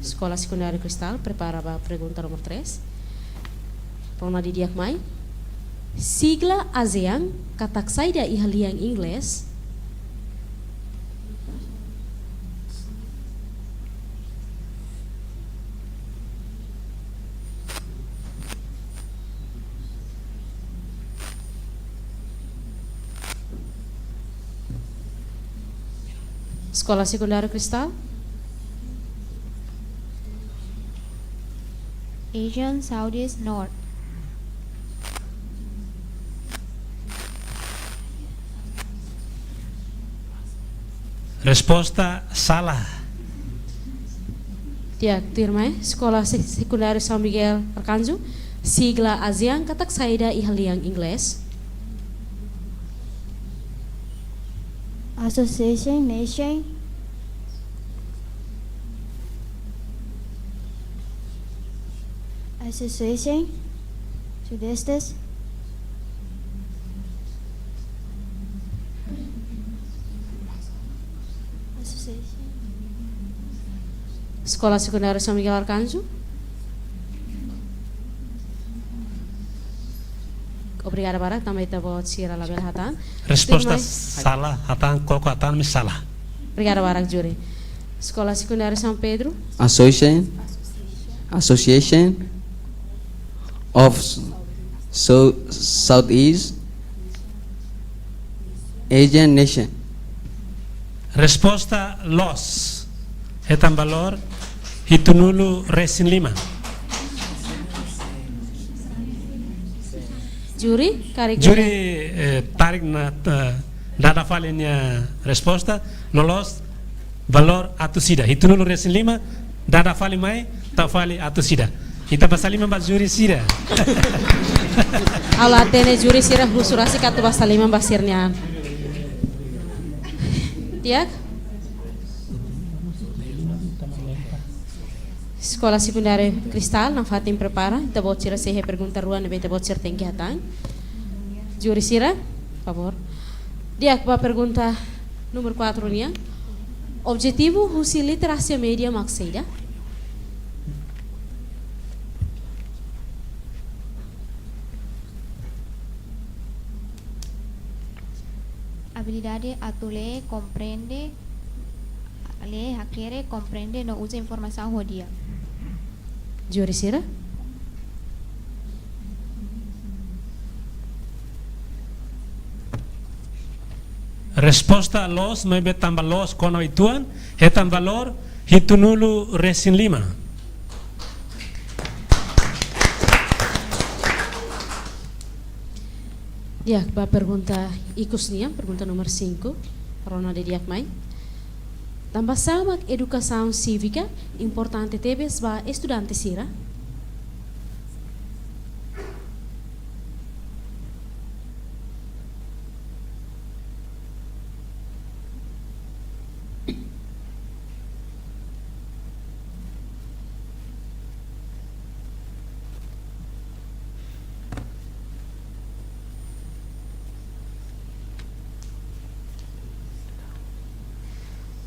Eskola Sekundáriu Cristal, prepara ba pergunta númeru três. Rona didi'ak mai. Sigla ASEAN katak saida iha lian Inglés? Eskola Sekundáriu Cristal. Asian Southeast North. Resposta sala. Di'ak, tuirmai, Eskola Se-, Sekundáriu São Miguel Arcanjo, sigla ASEAN katak saida iha lian Inglés? Association, nation. Association, sudestes. Association. Eskola Sekundáriu São Miguel Arcanjo. Obrigada barak, tanba ita-boot sira labele hatán. Resposta sala, hatán, koko hatán, mi sala. Obrigada barak, júri. Eskola Sekundáriu São Pedro. Association, Association of So-, Southeast Asian Nation. Resposta loos. Hetan valór hitunulu resin lima. Júri, karik. Júri, eh, tarik na, eh, dada fali nia resposta, loloos valór atus ida. Hitunulu resin lima, dada fali mai, tau fali atus ida. Ita basa liman ba júri sira. Ha'u la hatene júri sira husu rasik ka atu basa liman ba sira-nia an. Di'ak? Eskola Sekundáriu Cristal, nafatin prepara. Ita-boot sira sei iha pergunta rua ne'ebé ita-boot sira tenke hatán. Júri sira, favór. Di'ak, ba pergunta númeru quatro nian. Objetivu husi literasia média mak saida? Abilidade atu lee, komprende, lee, hakerek, komprende no uza informasaun ho di'ak. Júri sira? Resposta loos, maibé tanba loos kona uitoan, hetan valór hitunulu resin lima. Di'ak, ba pergunta ikus nian, pergunta númeru cinco, rona didi'ak mai. Tanba sá mak edukasaun sívika importante tebes ba estudante sira?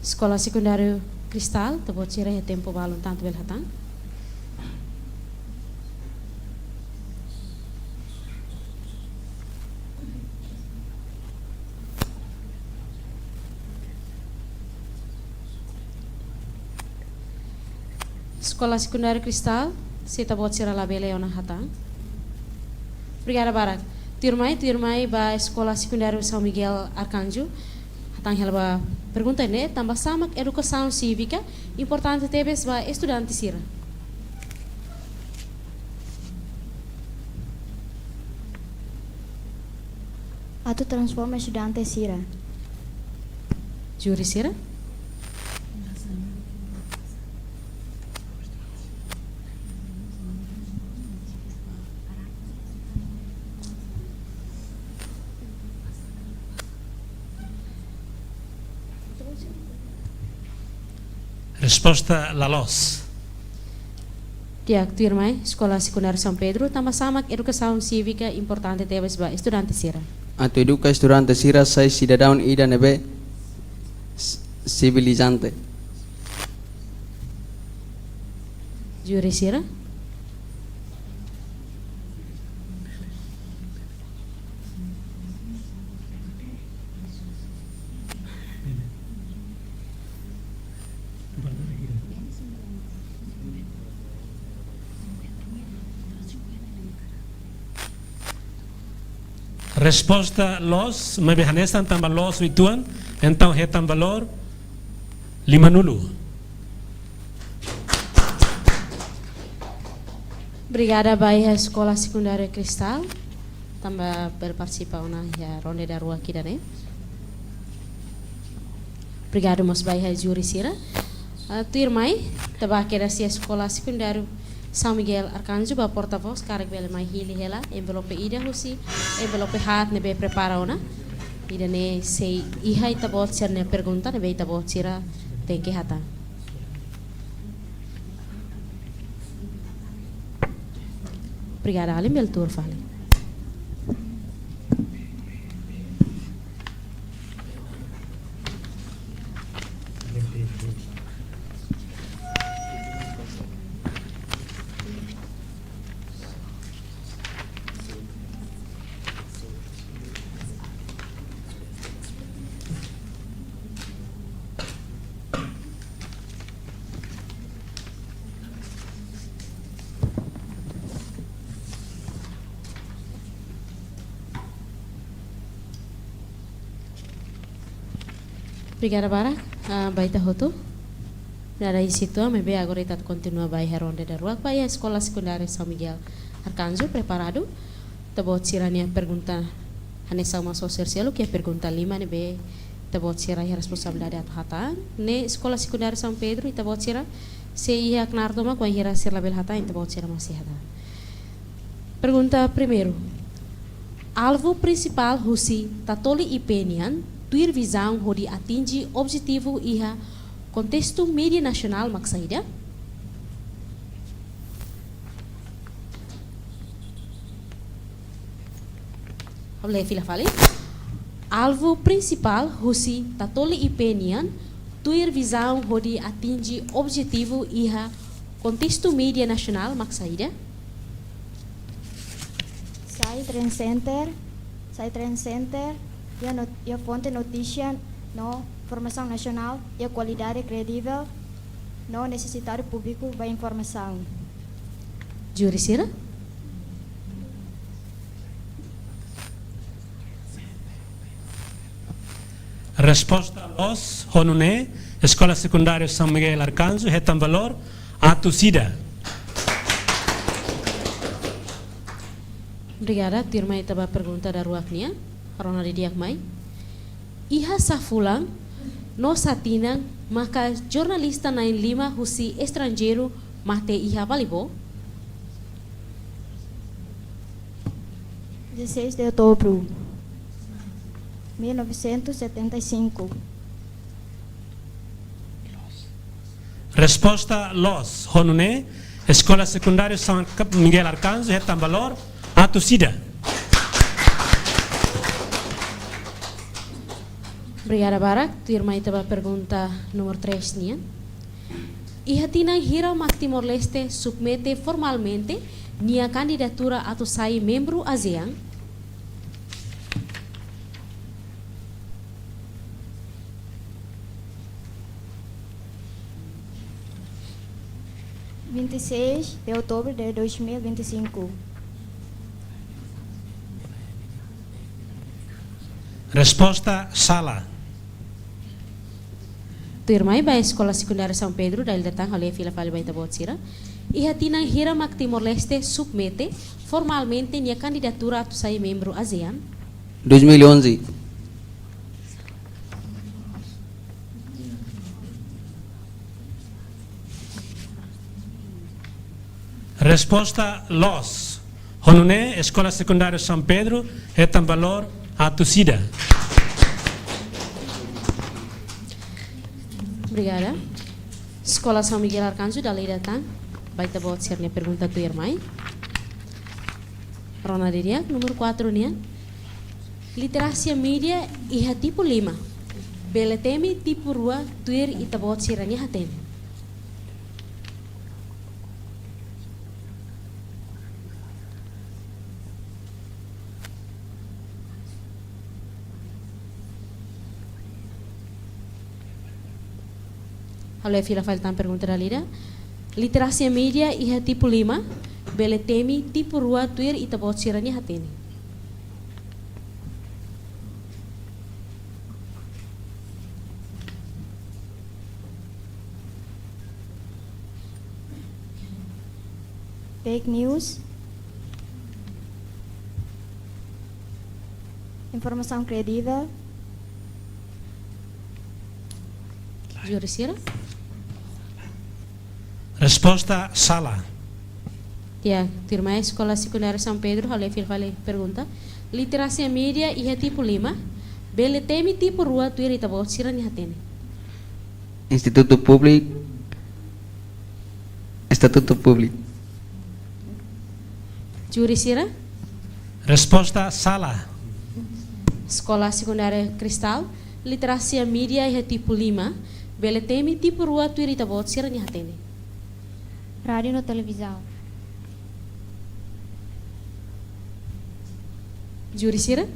Eskola Sekundáriu Cristal, ita-boot sira iha tempu balun tantu bele hatán. Eskola Sekundáriu Cristal, se ita-boot sira labele ona hatán. Obrigada barak. Tuirmai, tuirmai ba Eskola Sekundáriu São Miguel Arcanjo. Hatán hela ba pergunta ne'e, tanba sá mak edukasaun sívika importante tebes ba estudante sira? Atu transforma estudante sira. Júri sira? Resposta la loos. Di'ak, tuirmai, Eskola Sekundáriu São Pedro, tanba sá mak edukasaun sívika importante tebes ba estudante sira? Atu eduka estudante sira sai sidadaun ida ne'ebé s-, sivilizante. Júri sira? Resposta loos, maibé hanesan tanba loos uitoan, entaun hetan valór limanulu. Obrigada ba iha Eskola Sekundária Cristal, tanba bele partisipa ona iha ronda daruak ida-ne'e. Obrigadu mós ba iha júri sira. Ah, tuirmai, ita bá kedas iha Eskola Sekundáriu São Miguel Arcanjo, ba portavós, karik bele mai hili hela envelope ida husi envelope haat ne'ebé prepara ona. Ida-ne'e sei iha ita-boot sira-nia pergunta ne'ebé ita-boot sira tenke hatán. Obrigada, alin, bele tuur fali. Obrigada barak, ah, ba ita hotu. Dada iha situasaun, maibé agora ita kontinua ba iha ronda daruak, ba iha Eskola Sekundária São Miguel Arcanjo, preparadu? Ita-boot sira-nia pergunta hanesan mak sosiál selu, ke pergunta lima ne'ebé ita-boot sira iha responsabilidade atu hatán. Ne'e Eskola Sekundária São Pedro, ita-boot sira sei iha knaar tomak, wainhira sira labele hatán, ita-boot sira mós sei hatán. Pergunta primeiru. Alvu prinsipál husi Tatoli I P nian, tuir vizaun hodi atinje objetivu iha kontestu média nasionál mak saida? Ha'u lee fila fali. Alvu prinsipál husi Tatoli I P nian, tuir vizaun hodi atinje objetivu iha kontestu média nasionál mak saida? Sai trend center, sai trend center, iha not-, iha fonte notísia no formasaun nasionál, iha kualidade kredivel, no nesesitadu públiku ba informasaun. Júri sira? Resposta loos, ho nune'e, Eskola Sekundária São Miguel Arcanjo hetan valór atus ida. Obrigada, tuirmai ita ba pergunta daruak nian, rona didi'ak mai. Iha sá fulan no sá tinan maka jornalista na'in lima husi estranjeiru mate iha Balibo? Dezasseis de outubro, mil novecentos e setenta e cinco. Resposta loos, ho nune'e, Eskola Sekundária São Miguel Arcanjo hetan valór atus ida. Obrigada barak, tuirmai ita ba pergunta númeru três nian. Iha tinan hira mak Timor-Leste submete formalmente nia kandidatura atu sai membru ASEAN? Vinte e seis de outubro de dois mil e vinte e cinco. Resposta sala. Tuirmai ba Eskola Sekundária São Pedro, dala ida tan ha'u lee fila fali ba ita-boot sira. Iha tinan hira mak Timor-Leste submete formalmente nia kandidatura atu sai membru ASEAN? Dois mil e onze. Resposta loos. Ho nune'e, Eskola Sekundária São Pedro hetan valór atus ida. Obrigada. Eskola São Miguel Arcanjo, dala ida tan. Ba ita-boot sira-nia pergunta tuirmai. Rona didi'ak, númeru quatro nian. Literasia mídia iha tipu lima. Bele temi tipu rua tuir ita-boot sira-nia hatene. Ha'u lee fila fali tan pergunta dala ida. Literasia mídia iha tipu lima, bele temi tipu rua tuir ita-boot sira-nia hatene. Fake news. Informasaun kredivel. Júri sira? Resposta sala. Ya, tuirmai Eskola Sekundária São Pedro, ha'u lee fila fali pergunta. Literasia mídia iha tipu lima, bele temi tipu rua tuir ita-boot sira-nia hatene. Institutu Públiku, Estatutu Públiku. Júri sira? Resposta sala. Eskola Sekundária Cristal, literasia mídia iha tipu lima, bele temi tipu rua tuir ita-boot sira-nia hatene. Rádiu no televizaun. Júri sira?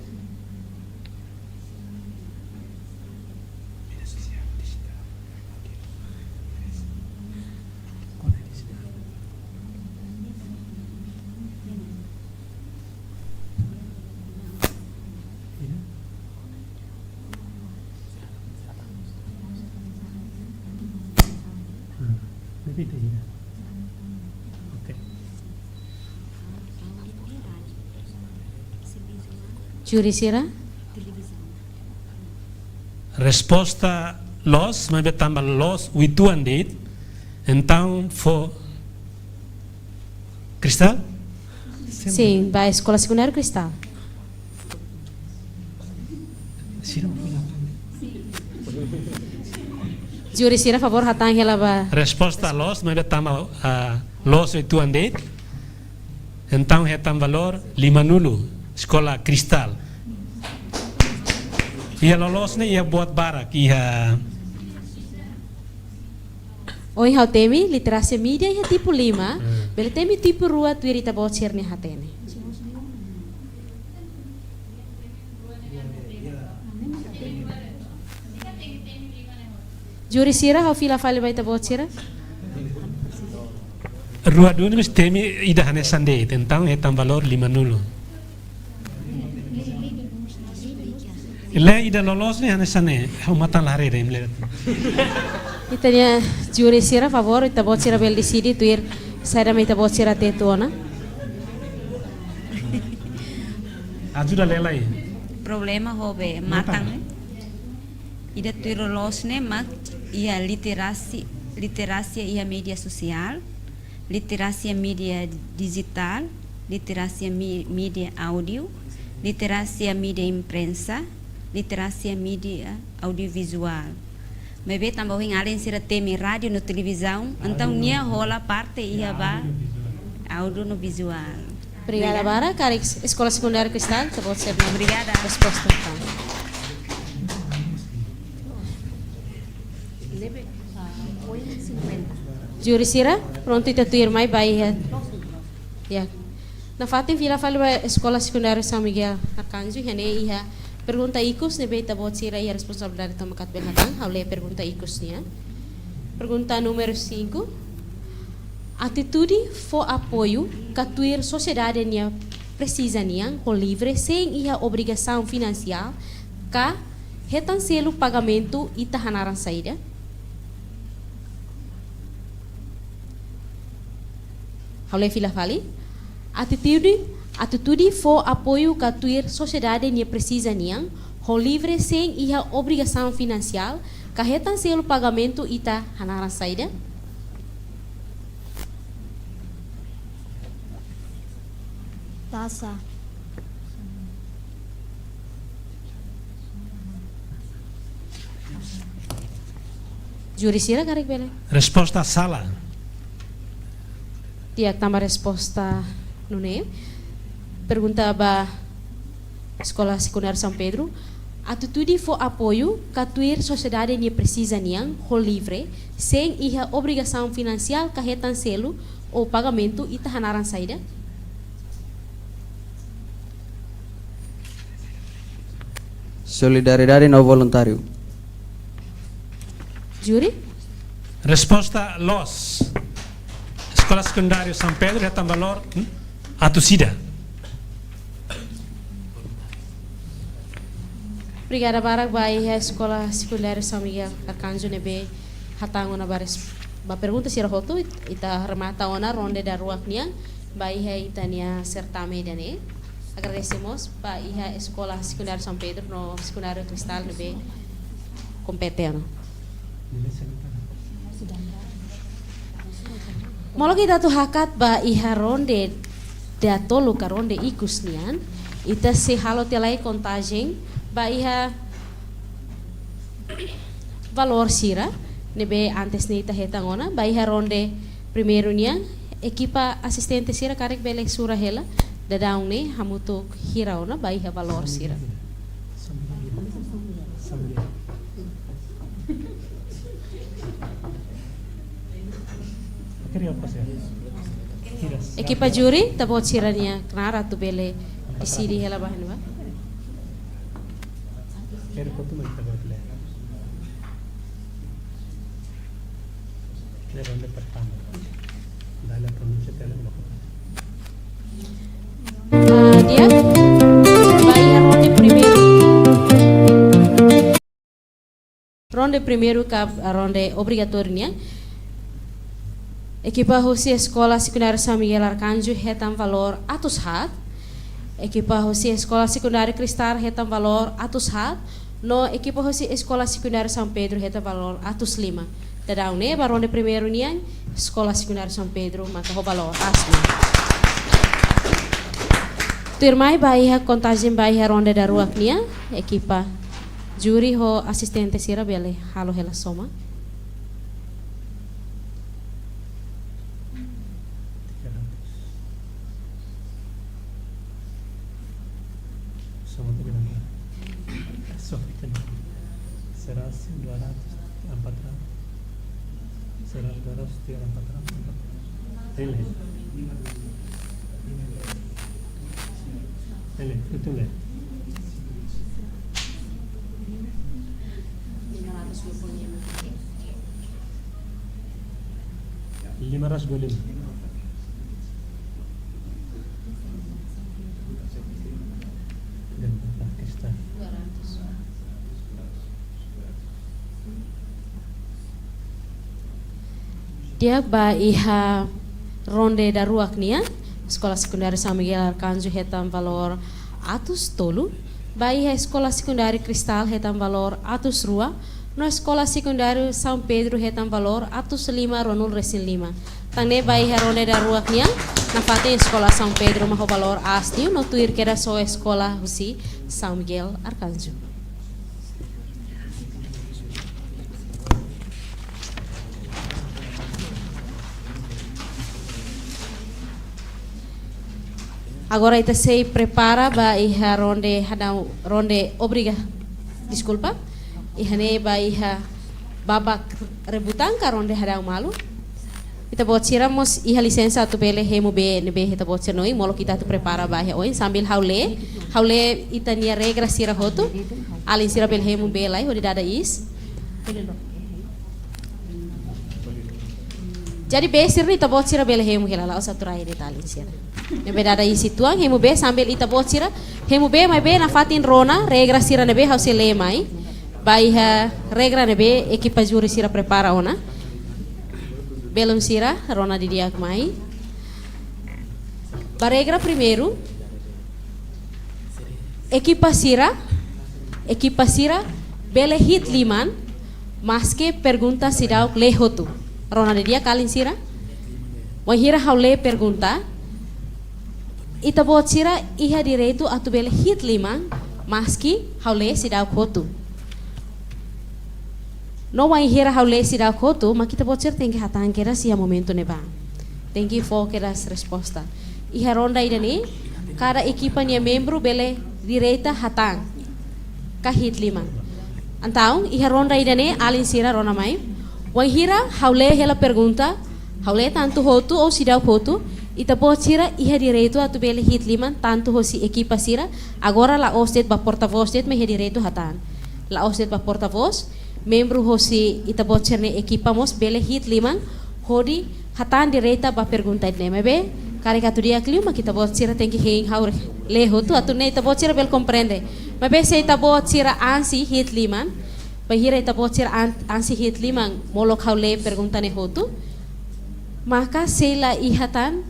Júri sira? Resposta loos, maibé tanba loos uitoan de'it. Entaun fó Cristal? Sin, ba Eskola Sekundária Cristal. Júri sira, favór hatán hela ba. Resposta loos, maibé tanba, ah, loos uitoan de'it. Entaun hetan valór limanulu, Eskola Cristal. Iha loloos ne'e iha buat barak, iha. Ohin ha'u temi, literasia mídia iha tipu lima, bele temi tipu rua tuir ita-boot sira-nia hatene. Júri sira, ha'u fila fali ba ita-boot sira. Rua duni mós temi ida hanesan de'it, entaun hetan valór limanulu. Lee ida loloos ne'e hanesan ne'e, ha'u matan la haree de'it, lee. Ita-nia júri sira, favór, ita-boot sira bele deside tuir saida mak ita-boot sira atu tuir ona. Ajuda lee lai. Problema ho be matan, matan ne'e. Ida tuir loloos ne'e mak iha literasi, literasia iha média sosiál, literasia média dijitál, literasia mi-, média áudiu, literasia média imprensa, literasia média audiovizuál. Maibé tanba ohin alin sira temi rádiu no televizaun, entaun nia hola parte iha ba áudiu no vizuál. Obrigada barak, karik Eskola Sekundária Cristal, ita-boot sira-nia. Obrigada. Resposta, entaun. Júri sira, prontu ita tuirmai ba iha. Ya. Nafatin fila fali ba Eskola Sekundária São Miguel Arcanjo, iha ne'e iha pergunta ikus ne'ebé ita-boot sira iha responsabilidade tomak atu bele hatán, ha'u lee pergunta ikus nian. Pergunta númeru cinco. Atitude fó apoiu ka tuir sosiedade nia presiza nian ho livre sein iha obrigasaun finansiál ka hetan selu pagamentu ita hanaran saida? Ha'u lee fila fali. Atitude, atitude fó apoiu ka tuir sosiedade nia presiza nian ho livre sein iha obrigasaun finansiál ka hetan selu pagamentu ita hanaran saida? Taxa. Júri sira karik bele. Resposta sala. Di'ak, tanba resposta nune'e. Pergunta ba Eskola Sekundáriu São Pedro. Atitude fó apoiu ka tuir sosiedade nia presiza nian ho livre, sein iha obrigasaun finansiál ka hetan selu ou pagamentu, ita hanaran saida? Solidariedade no voluntáriu. Júri? Resposta loos. Eskola Sekundáriu São Pedro hetan valór, hmm? Atus ida. Obrigada barak ba iha Eskola Sekundáriu São Miguel Arcanjo ne'ebé hatán ona ba res-, ba pergunta sira hotu, it-, ita remata ona ronde daruak nian ba iha ita-nia sertame ida-ne'e. Agradese mós ba iha Eskola Sekundáriu São Pedro no Sekundáriu Cristal ne'ebé kompete ona. Molok ita atu hakat ba iha ronde datoluk ka ronde ikus nian, ita sei halo tiha lai kontajen ba iha valór sira ne'ebé antes ne'e ita hetan ona. Ba iha ronde primeiru nian, ekipa asistente sira karik bele sura hela daudaun ne'e hamutuk hira ona ba iha valór sira. Ekipa júri, ita-boot sira-nia knaar atu bele deside hela ba iha ne'ebá. Ronde pertama. Dale pronunsia tele. Ah, di'ak. Ba iha ronde primeiru. Ronde primeiru ka ronde obrigatóriu nian. Ekipa husi Eskola Sekundáriu São Miguel Arcanjo hetan valór atus haat. Ekipa husi Eskola Sekundáriu Cristal hetan valór atus haat. No ekipa husi Eskola Sekundáriu São Pedro hetan valór atus lima. Daudaun ne'e ba ronde primeiru nian, Eskola Sekundáriu São Pedro maka ho valór atus lima. Tuirmai ba iha kontajen ba iha ronde daruak nian, ekipa júri ho asistente sira bele halo hela soma. Soma tu bilang. So, será assim, dua ratus empat ratus. Será dua ratus tiga empat ratus. Ele. Ele, itu le. Lima ratus dua puluh lima. Di'ak, ba iha ronde daruak nian, Eskola Sekundáriu São Miguel Arcanjo hetan valór atus tolu, ba iha Eskola Sekundáriu Cristal hetan valór atus rua, no Eskola Sekundáriu São Pedro hetan valór atus lima ruanulu resin lima. Tan ne'e ba iha ronde daruak nian, nafatin Eskola São Pedro mak ho valór aas liu, no tuir kedas ho Eskola husi São Miguel Arcanjo. Agora ita sei prepara ba iha ronde hadau, ronde obriga-, deskulpa. Iha ne'e ba iha babak rebutan ka ronde hadau malu. Ita-boot sira mós iha lisensa atu bele hemu bee ne'ebé ita-boot sira hanoin, molok ita atu prepara ba iha oin, sambil ha'u lee, ha'u lee ita-nia regra sira hotu, alin sira bele hemu bee lai hodi dada iis. Jadi bee sira ne'e ita-boot sira bele hemu hela, la'ós atu rai de'it alin sira. Ne'ebé dada iis uitoan, hemu bee sambil ita-boot sira hemu bee, maibé nafatin rona regra sira ne'ebé ha'u sei lee mai. Ba iha regra ne'ebé ekipa júri sira prepara ona. Belun sira, rona didi'ak mai. Ba regra primeiru, ekipa sira, ekipa sira bele hi'it liman, maski pergunta seidauk lee hotu. Rona didi'ak alin sira. Wainhira ha'u lee pergunta, ita-boot sira iha direitu atu bele hi'it liman, maski ha'u lee seidauk hotu. No wainhira ha'u lee seidauk hotu, mak ita-boot sira tenke hatán kedas iha momentu ne'ebá. Tenke fó kedas resposta. Iha ronda ida-ne'e, kada ekipa nia membru bele direta hatán ka hi'it liman. Entaun, iha ronda ida-ne'e, alin sira rona mai. Wainhira ha'u lee hela pergunta, ha'u lee tantu hotu ou seidauk hotu, ita-boot sira iha direitu atu bele hi'it liman tantu hosi ekipa sira, agora la'ós de'it ba portavós de'it mak iha direitu hatán. La'ós de'it ba portavós, membru hosi ita-boot sira-nia ekipa mós bele hi'it liman hodi hatán direta ba pergunta ida-ne'e. Maibé, karik atu di'ak liu mak ita-boot sira tenke hein ha'u lee hotu atu nune'e ita-boot sira bele komprende. Maibé se ita-boot sira ansi hi'it liman, bainhira ita-boot sira an-, ansi hi'it liman molok ha'u lee pergunta ne'e hotu, maka sei la iha tan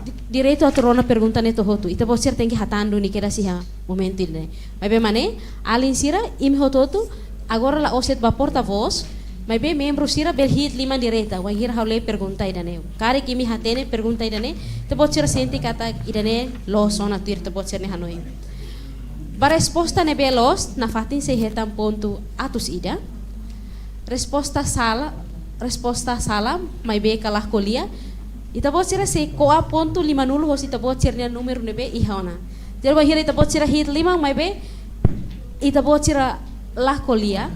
di-, direitu atu rona pergunta ne'e to'o hotu. Ita-boot sira tenke hatán duni kedas iha momentu ida-ne'e. Maibé mak ne'e, alin sira, imi hotu-hotu, agora la'ós de'it ba portavós, maibé membru sira bele hi'it liman direta, wainhira ha'u lee pergunta ida-ne'e. Karik imi hatene pergunta ida-ne'e, ita-boot sira sente katak ida-ne'e loos ona tuir ita-boot sira-nia hanoin. Ba resposta ne'ebé loos, nafatin sei hetan pontu atus ida. Resposta sala, resposta sala, maibé ka la ko'alia, ita-boot sira sei ko'a pontu limanulu hosi ita-boot sira-nia númeru ne'ebé iha ona. Jadi, bainhira ita-boot sira hi'it liman, maibé ita-boot sira la ko'alia,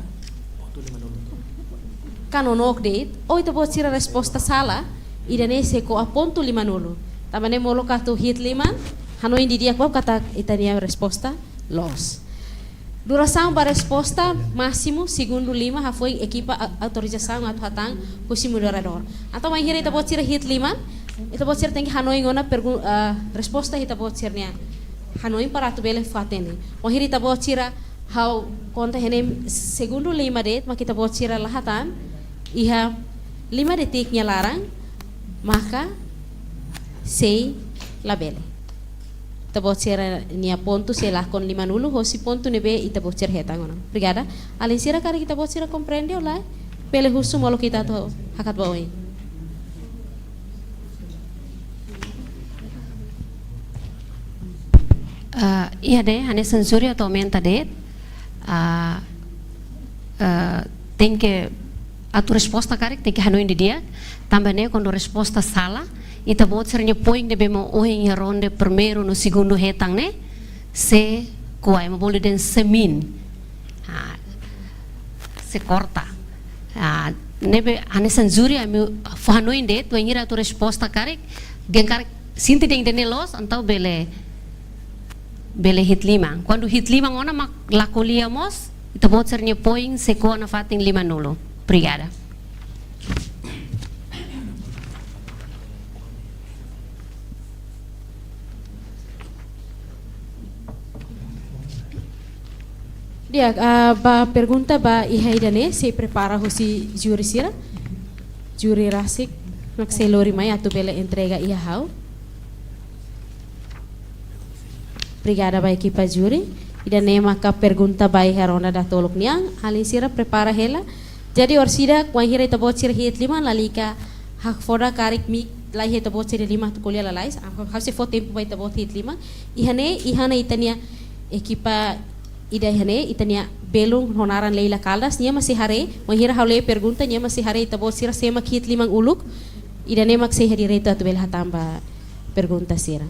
ka nonook de'it, ou ita-boot sira resposta sala, ida-ne'e sei ko'a pontu limanulu. Tanba ne'e molok atu hi'it liman, hanoin didi'ak ba katak ita-nia resposta loos. Durasaun ba resposta másimu segundu lima hafoin ekipa a-, autorizasaun atu hatán husi moderadór. Entaun bainhira ita-boot sira hi'it liman, ita-boot sira tenke hanoin ona pergun-, ah, resposta ita-boot sira-nia hanoin para atu bele fó hatene. Bainhira ita-boot sira ha'u konta iha ne'e segundu lima de'it, mak ita-boot sira la hatán iha lima detik nia laran, maka sei labele. Ita-boot sira-nia pontu sei lakon limanulu hosi pontu ne'ebé ita-boot sira hetan ona. Obrigada. Alin sira, karik ita-boot sira komprende ou lae, bele husu molok ita atu hakat ba oin. Ah, iha ne'e, hanesan júri atu aumenta de'it, ah, ah, tenke atu resposta karik, tenke hanoin didi'ak, tanba ne'e kuandu resposta sala, ita-boot sira-nia poin ne'ebé mak ohin iha ronde primeiru no segundu hetan ne'e, sei ko'a, ema bolu dehan sei min. Ah, sei korta. Ah, ne'ebé hanesan júri ami fó hanoin de'it, wainhira atu resposta karik, dehan karik sente dehan ida-ne'e loos, entaun bele, bele hi'it liman. Kuandu hi'it liman ona mak la ko'alia mós, ita-boot sira-nia poin sei ko'a nafatin limanulu. Obrigada. Di'ak, ah, ba pergunta ba iha ida-ne'e, sei prepara hosi júri sira. Júri rasik, mak sei lori mai atu bele entrega iha ha'u. Obrigada ba ekipa júri. Ida-ne'e maka pergunta ba iha ronda datoluk nian. Alin sira prepara hela. Jadi orsida, wainhira ita-boot sira hi'it liman, lalika hakfodak karik mik lai iha ita-boot sira-nia liman atu ko'alia lalais. Ah, ha'u sei fó tempu ba ita-boot hi'it liman. Iha ne'e, iha ne'e ita-nia ekipa ida iha ne'e, ita-nia belun ho naran Leila Caldas, nia mak sei haree, wainhira ha'u lee pergunta, nia mak sei haree ita-boot sira sé mak hi'it liman uluk, ida-ne'e mak sei iha direitu atu bele hatán ba pergunta sira.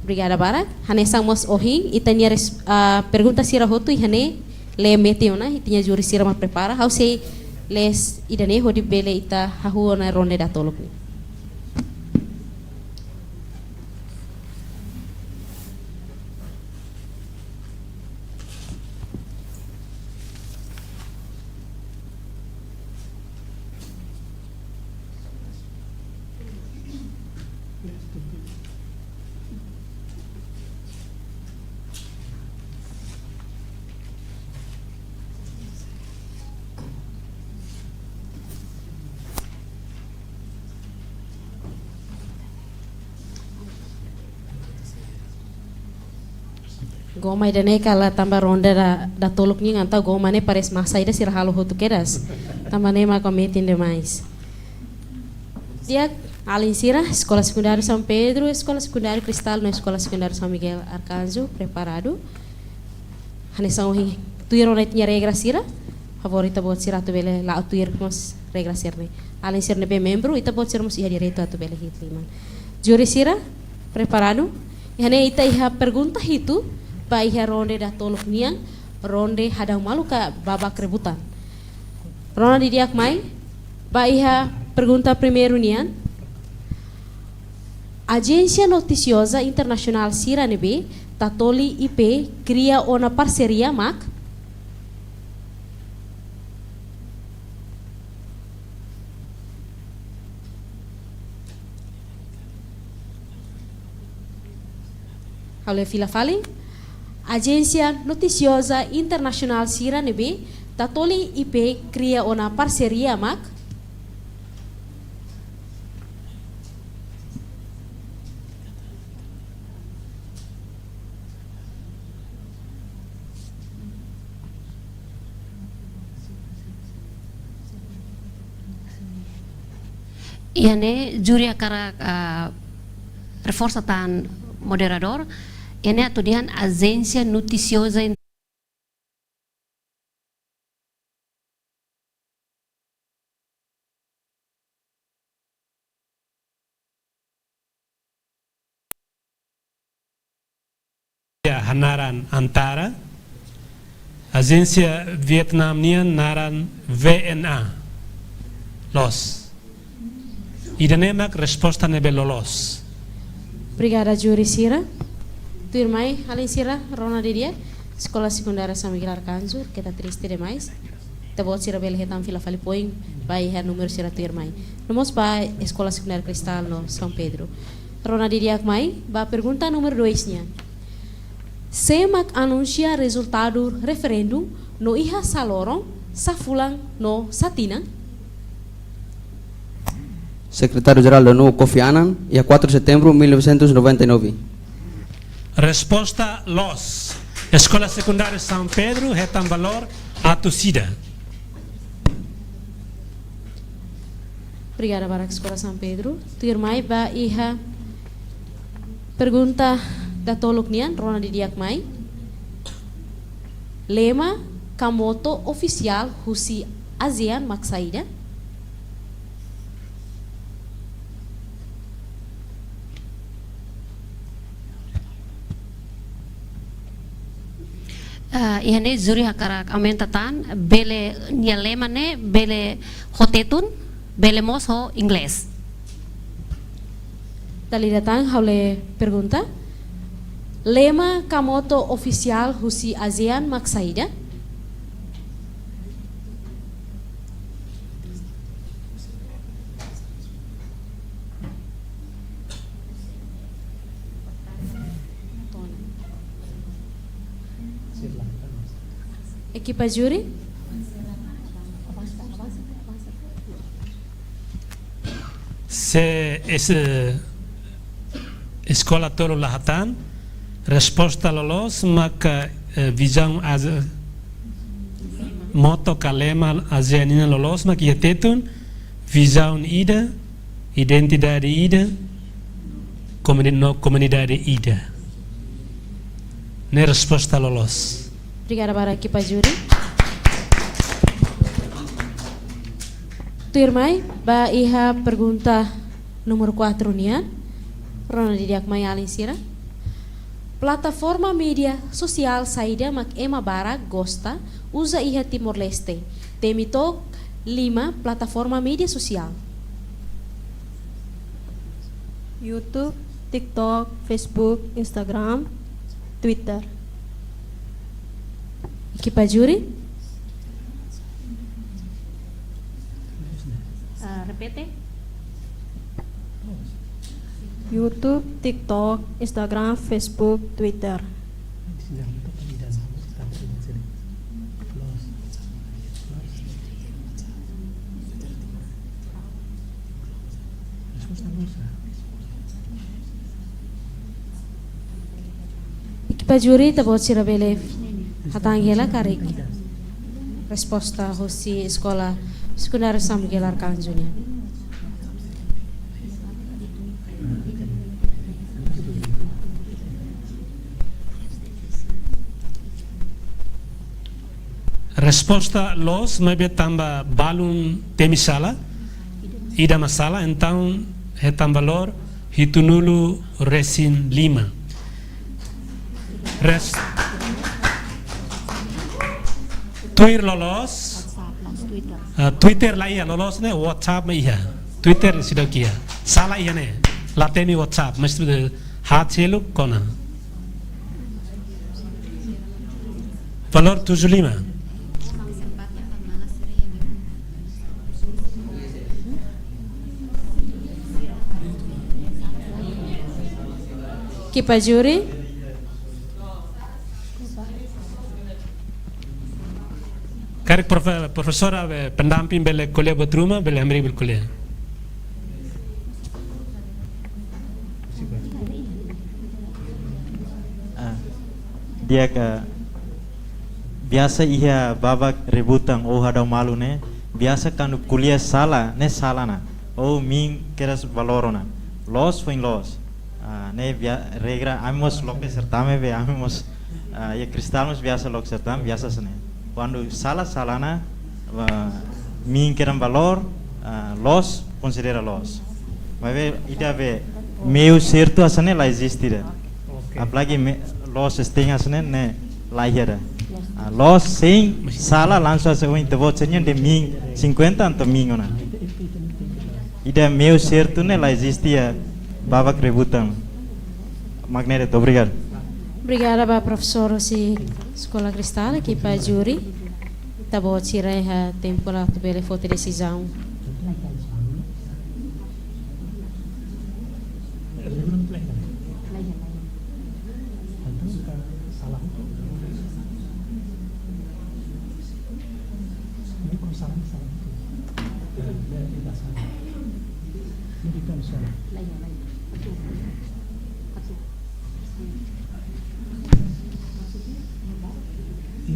Obrigada barak. Hanesan mós ohin, ita-nia res-, ah, pergunta sira hotu iha ne'e, lee metin ona, ita-nia júri sira mak prepara, ha'u sei lee ida-ne'e hodi bele ita hahú ona ronde datoluk nian. Goma ida-ne'e kala tanba ronda da, datoluk nian, entaun goma ne'e parese masa ida sira halo hotu kedas. Tanba ne'e mak metin demais. Di'ak, alin sira, Eskola Sekundáriu São Pedro, Eskola Sekundáriu Cristal, no Eskola Sekundáriu São Miguel Arcanjo, preparadu. Hanesan ohin, tuir ona ita-nia regra sira. favór ita-boot sira atu bele la'o tuir mós regra sira-ne'e. Alin sira ne'ebé membru, ita-boot sira mós iha direitu atu bele hi'it liman. Júri sira, preparadu? Iha ne'e ita iha pergunta hitu ba iha ronde datoluk nian, ronde hadau malu ka babak rebutan. Rona didi'ak mai ba iha pergunta primeiru nian. Ajénsia notisioza internasionál sira ne'ebé Tatoli I P kria ona parseria mak? Ha'u lee fila fali. Ajénsia notisioza internasionál sira ne'ebé Tatoli I P kria ona parseria mak? Iha ne'e júri hakarak, ah, reforsa tan moderadór. Iha ne'e atu dehan ajénsia notisioza in- Ya, hanaran Antara. Ajénsia Vietnam nian naran V N A. Loos. Ida-ne'e mak resposta ne'ebé loloos. Obrigada, júri sira. Tuirmai, alin sira, rona didi'ak, Eskola Sekundária São Miguel Arcanjo, keta triste demais. Ita-boot sira bele hetan fila fali poin ba iha númeru sira tuirmai. No mós ba Eskola Sekundária Cristal no São Pedro. Rona didi'ak mai ba pergunta númeru dois nian. Sé mak anunsia rezultadu referendu no iha sá loron, sá fulan no sá tinan? Sekretáriu-Jerál da ONU, Kofi Annan, iha quatro de setembro de mil novecentos e noventa e nove. Resposta loos. Eskola Sekundária São Pedro hetan valór atus ida. Obrigada barak Eskola São Pedro. Tuirmai ba iha pergunta datoluk nian, rona didi'ak mai. Lema ka moto ofisiál husi ASEAN mak saida? Ah, iha ne'e júri hakarak aumenta tan, bele nia lema ne'e, bele ho Tetun, bele mós ho Inglés. Dala ida tan ha'u lee pergunta. Lema ka moto ofisiál husi ASEAN mak saida? Ekipa júri? Se es-, eskola tolu la hatán, resposta loloos maka, eh, vizaun ASEAN, moto ka lema ASEAN nian loloos maka iha Tetun, vizaun ida, identidade ida, komuni-, no komunidade ida. Ne'e resposta loloos. Obrigada barak ekipa júri. Tuirmai, ba iha pergunta númeru quatro nian. Rona didi'ak mai alin sira. Plataforma média sosiál saida mak ema barak gosta uza iha Timor-Leste? Temi took lima plataforma média sosiál. YouTube, TikTok, Facebook, Instagram, Twitter. Ekipa júri? Ah, repete. YouTube, TikTok, Instagram, Facebook, Twitter. Ekipa júri, ita-boot sira bele hatán hela karik resposta husi Eskola Sekundária São Miguel Arcanjo nian. Resposta loos, maibé tanba balun temi sala, ida mak sala, entaun hetan valór hitunulu resin lima. Res-, tuir loloos, ah, Twitter la iha, loloos ne'e WhatsApp mak iha. Twitter seidauk iha. Sala iha ne'e. La temi WhatsApp, mas tu de hat seluk kona. Valór tujuh lima. Ekipa júri. Karik profe-, profesora be pendamping bele ko'alia buat ruma, bele hamriik bele ko'alia. Ah, di'ak, biasa iha babak rebutan ou hadau malu ne'e, biasa kuandu ko'alia sala, ne'e sala ona. Ou min kedas valór ona. Loos foin loos. Ah, ne'e bia-, regra, ami mós loke sertame be, ami mós, ah, iha Kristal mós biasa loke sertame, biasa hanesan ne'e. Kuandu sala, sala ona, ah, min kedas valór, ah, loos, konsidera loos. Maibé ida be meiu sertu hanesan ne'e la eziste ida. Oke. Apalagi me-, loos setengah hanesan ne'e, ne'e la iha ida. Ah, loos sein sala langsung hanesan ohin ita-boot sira dehan min sinkuenta entaun min ona. Ida meiu sertu ne'e la eziste iha babak rebutan. Mak ne'e de'it, obrigadu. Obrigada ba profesór husi Eskola Kristal, ekipa júri. Ita-boot sira iha tempu atu bele foti desizaun.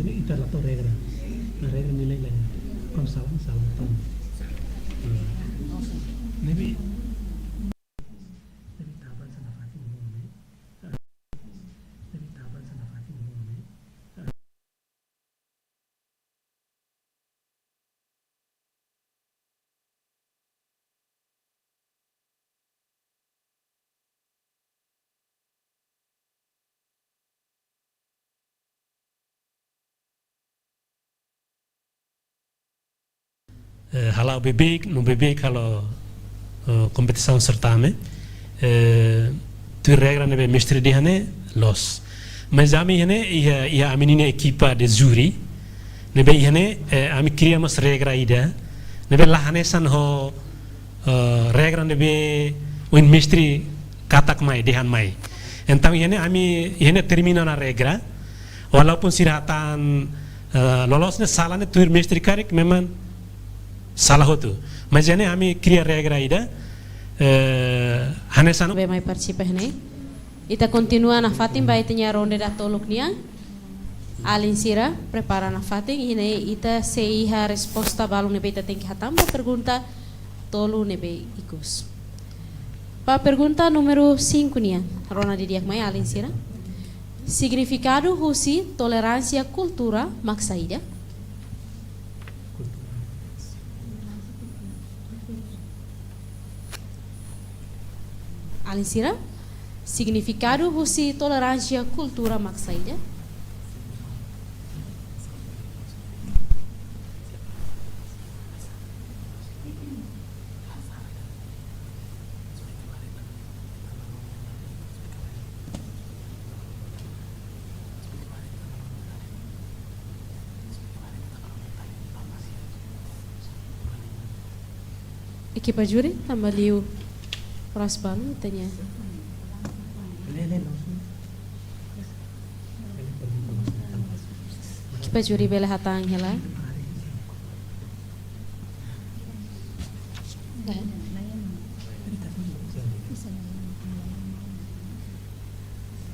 Ita la tau regra. Ne'e regra nilai lagi. Kuandu sala, sala. Ne'ebé Eh, hala'o beibeik, no beibeik hala'o, eh, kompetisaun sertame. Eh, tuir regra ne'ebé mestre dehan ne'e loos. Mas ami iha ne'e, iha, iha ami-nia ekipa de júri. Ne'ebé iha ne'e, eh, ami kria mós regra ida. Ne'ebé la hanesan ho, eh, regra ne'ebé ohin mestre katak mai, dehan mai. Entaun iha ne'e ami, iha ne'e termina ona regra. Walaupun sira hatán, eh, loloos ne'e sala ne'e tuir mestre karik memang sala hotu. Mas iha ne'e ami kria regra ida, eh, hanesan. Be mai partisipa iha ne'e. Ita kontinua nafatin ba ita-nia ronde datoluk nian. Alin sira, prepara nafatin, iha ne'e ita sei iha resposta balun ne'ebé ita tenke hatán ba pergunta tolu ne'ebé ikus. Ba pergunta númeru cinco nian, rona didi'ak mai alin sira. Signifikadu husi toleránsia kultura mak saida? Alin sira, signifikadu husi toleránsia kultura mak saida? Ekipa júri, tanba liu oras balun, ita-nia. Ekipa júri bele hatán hela.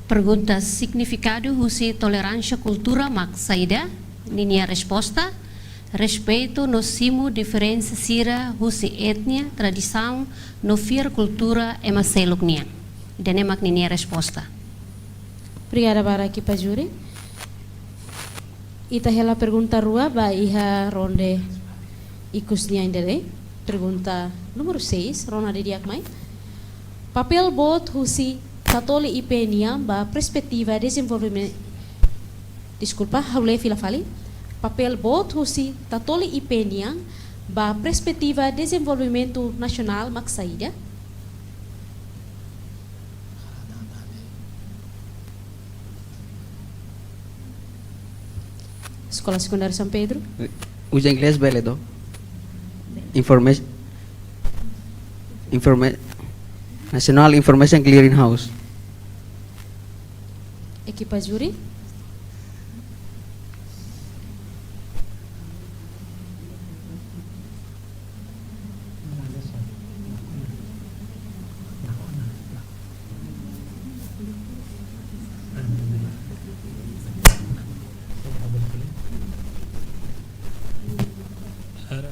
Pergunta: signifikadu husi toleránsia kultura mak saida? Ninia resposta: respeitu no simu diferensa sira husi etnia, tradisaun no fiar kultura ema seluk nian. Ida-ne'e mak ninia resposta. Obrigada ba ekipa júri. Ita hela pergunta rua ba iha ronde ikus nian ida-ne'e. Pergunta númeru seis, rona didi'ak mai. Papél boot husi Tatoli I P nian ba perspetiva dezenvolvimentu, deskulpa, ha'u lee fila fali. Papél boot husi Tatoli I P nian ba perspetiva dezenvolvimentu nasionál mak saida? Eskola Sekundáriu São Pedro. Uza inglés bele to? Informa-, informa-, National Information Clearinghouse. Ekipa júri.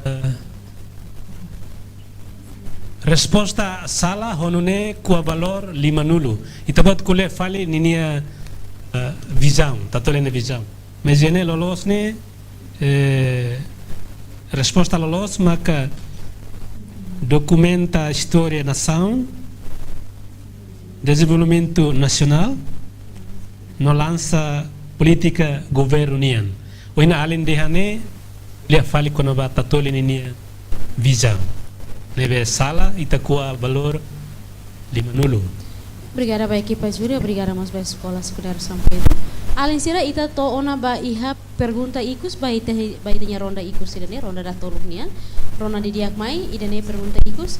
Eh, resposta sala, ho nune'e ko'a valór limanulu. Ita-boot ko'alia fali ninia, eh, vizaun, Tatoli nia vizaun. Mas iha ne'e loloos ne'e, eh, resposta loloos maka dokumenta istória nasaun, dezenvolvimentu nasionál, no lansa polítika governu nian. Ohin alin dehan ne'e, lia fali kona-ba Tatoli ninia vizaun. Ne'ebé sala, ita ko'a valór limanulu. Obrigada ba ekipa júri, obrigada mós ba Eskola Sekundáriu São Pedro. Alin sira, ita to'o ona ba iha pergunta ikus ba ita, ba ita-nia ronda ikus ida-ne'e, ronda datoluk nian. Rona didi'ak mai, ida-ne'e pergunta ikus.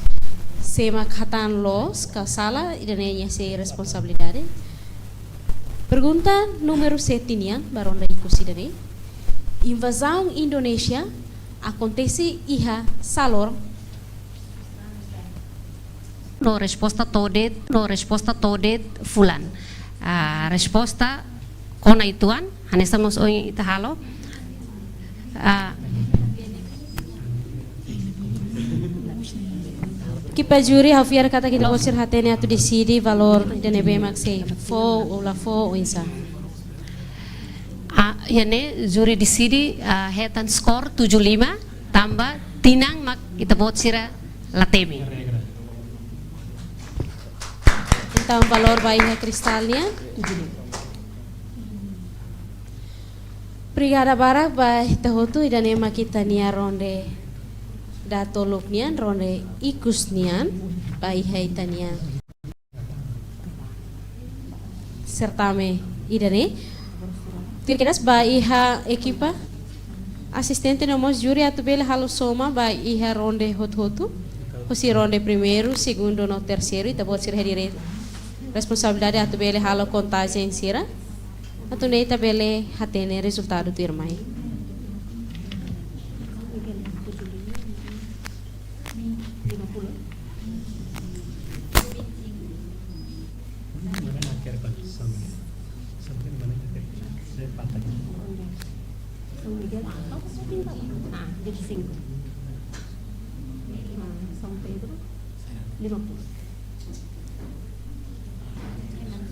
Sé mak hatán loos ka sala, ida-ne'e nia sei responsabilidade. Pergunta númeru sete nian, ba ronda ikus ida-ne'e. Invazaun Indonézia akontese iha sá loron? No resposta to'o de'it, no resposta to'o de'it fulan. Ah, resposta kona uitoan, hanesan mós ohin ita halo. Ah, ekipa júri, ha'u fiar katak ita-boot sira hatene atu deside valór ida ne'ebé mak sei fó ou la fó oinsá. Ah, iha ne'e júri deside, ah, hetan skor tujuh lima, tanba tinan mak ita-boot sira la temi. Entaun, valór ba iha kristal nian. Obrigada barak ba ita hotu, ida-ne'e mak ita-nia ronde datoluk nian, ronde ikus nian, ba iha ita-nia sertame ida-ne'e. Tuir kedas ba iha ekipa asistente no mós júri atu bele halo soma ba iha ronde hotu-hotu. Husi ronde primeiru, segundu no terseiru, ita-boot sira iha direi-, responsabilidade atu bele halo kontajen sira. Atu nune'e ita bele hatene rezultadu tuirmai. São Miguel, ah, só vinte e cinco. Ah, vinte e cinco. Ah, São Pedro, lima puluh.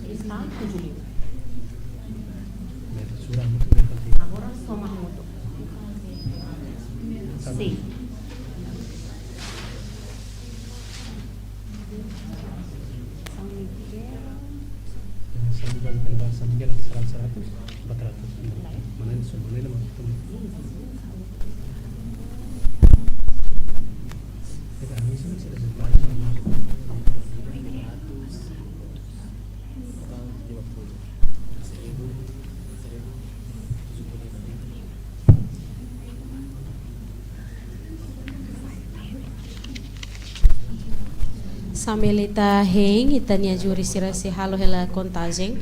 Kristal, tujuh lima. Agora soma hotu. Sim. São Miguel. São Miguel, São Miguel, seratus, seratus, empat ratus. Mana ini semua, mana ini mau ketemu? Sambil ita hein, ita-nia júri sira sei halo hela kontajen.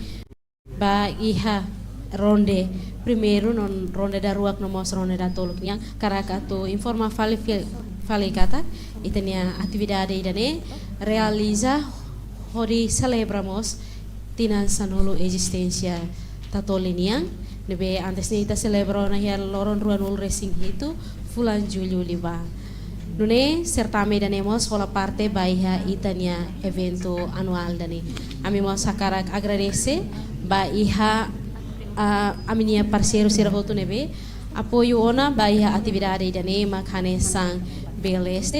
Ba iha ronde primeiru no ronde daruak no mós ronde datoluk nian, hakarak atu informa fali, fali katak ita-nia atividade ida-ne'e realiza hodi selebra mós tinan sanulu ezisténsia Tatoli nian, ne'ebé antes ne'e ita selebra ona iha loron ruanulu resin hitu, fulan Jullu liubá. Nune'e sertame ida-ne'e mós hola parte ba iha ita-nia eventu anuál ida-ne'e. Ami mós hakarak agradese ba iha ah, ami-nia parseiru sira hotu ne'ebé apoiu ona ba iha atividade ida-ne'e mak hanesan B L S,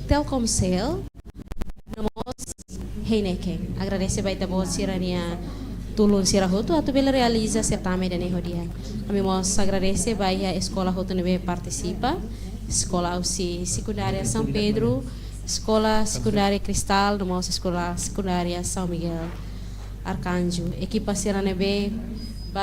Telkomcel, no mós Heineken. Agradese ba ita-boot sira-nia tulun sira hotu atu bele realiza sertame ida-ne'e ho di'ak. Ami mós agradese ba iha eskola hotu ne'ebé partisipa, Eskola Auxílio Sekundária São Pedro, Eskola Sekundária Cristal, no mós Eskola Sekundária São Miguel Arcanjo. Ekipa sira ne'ebé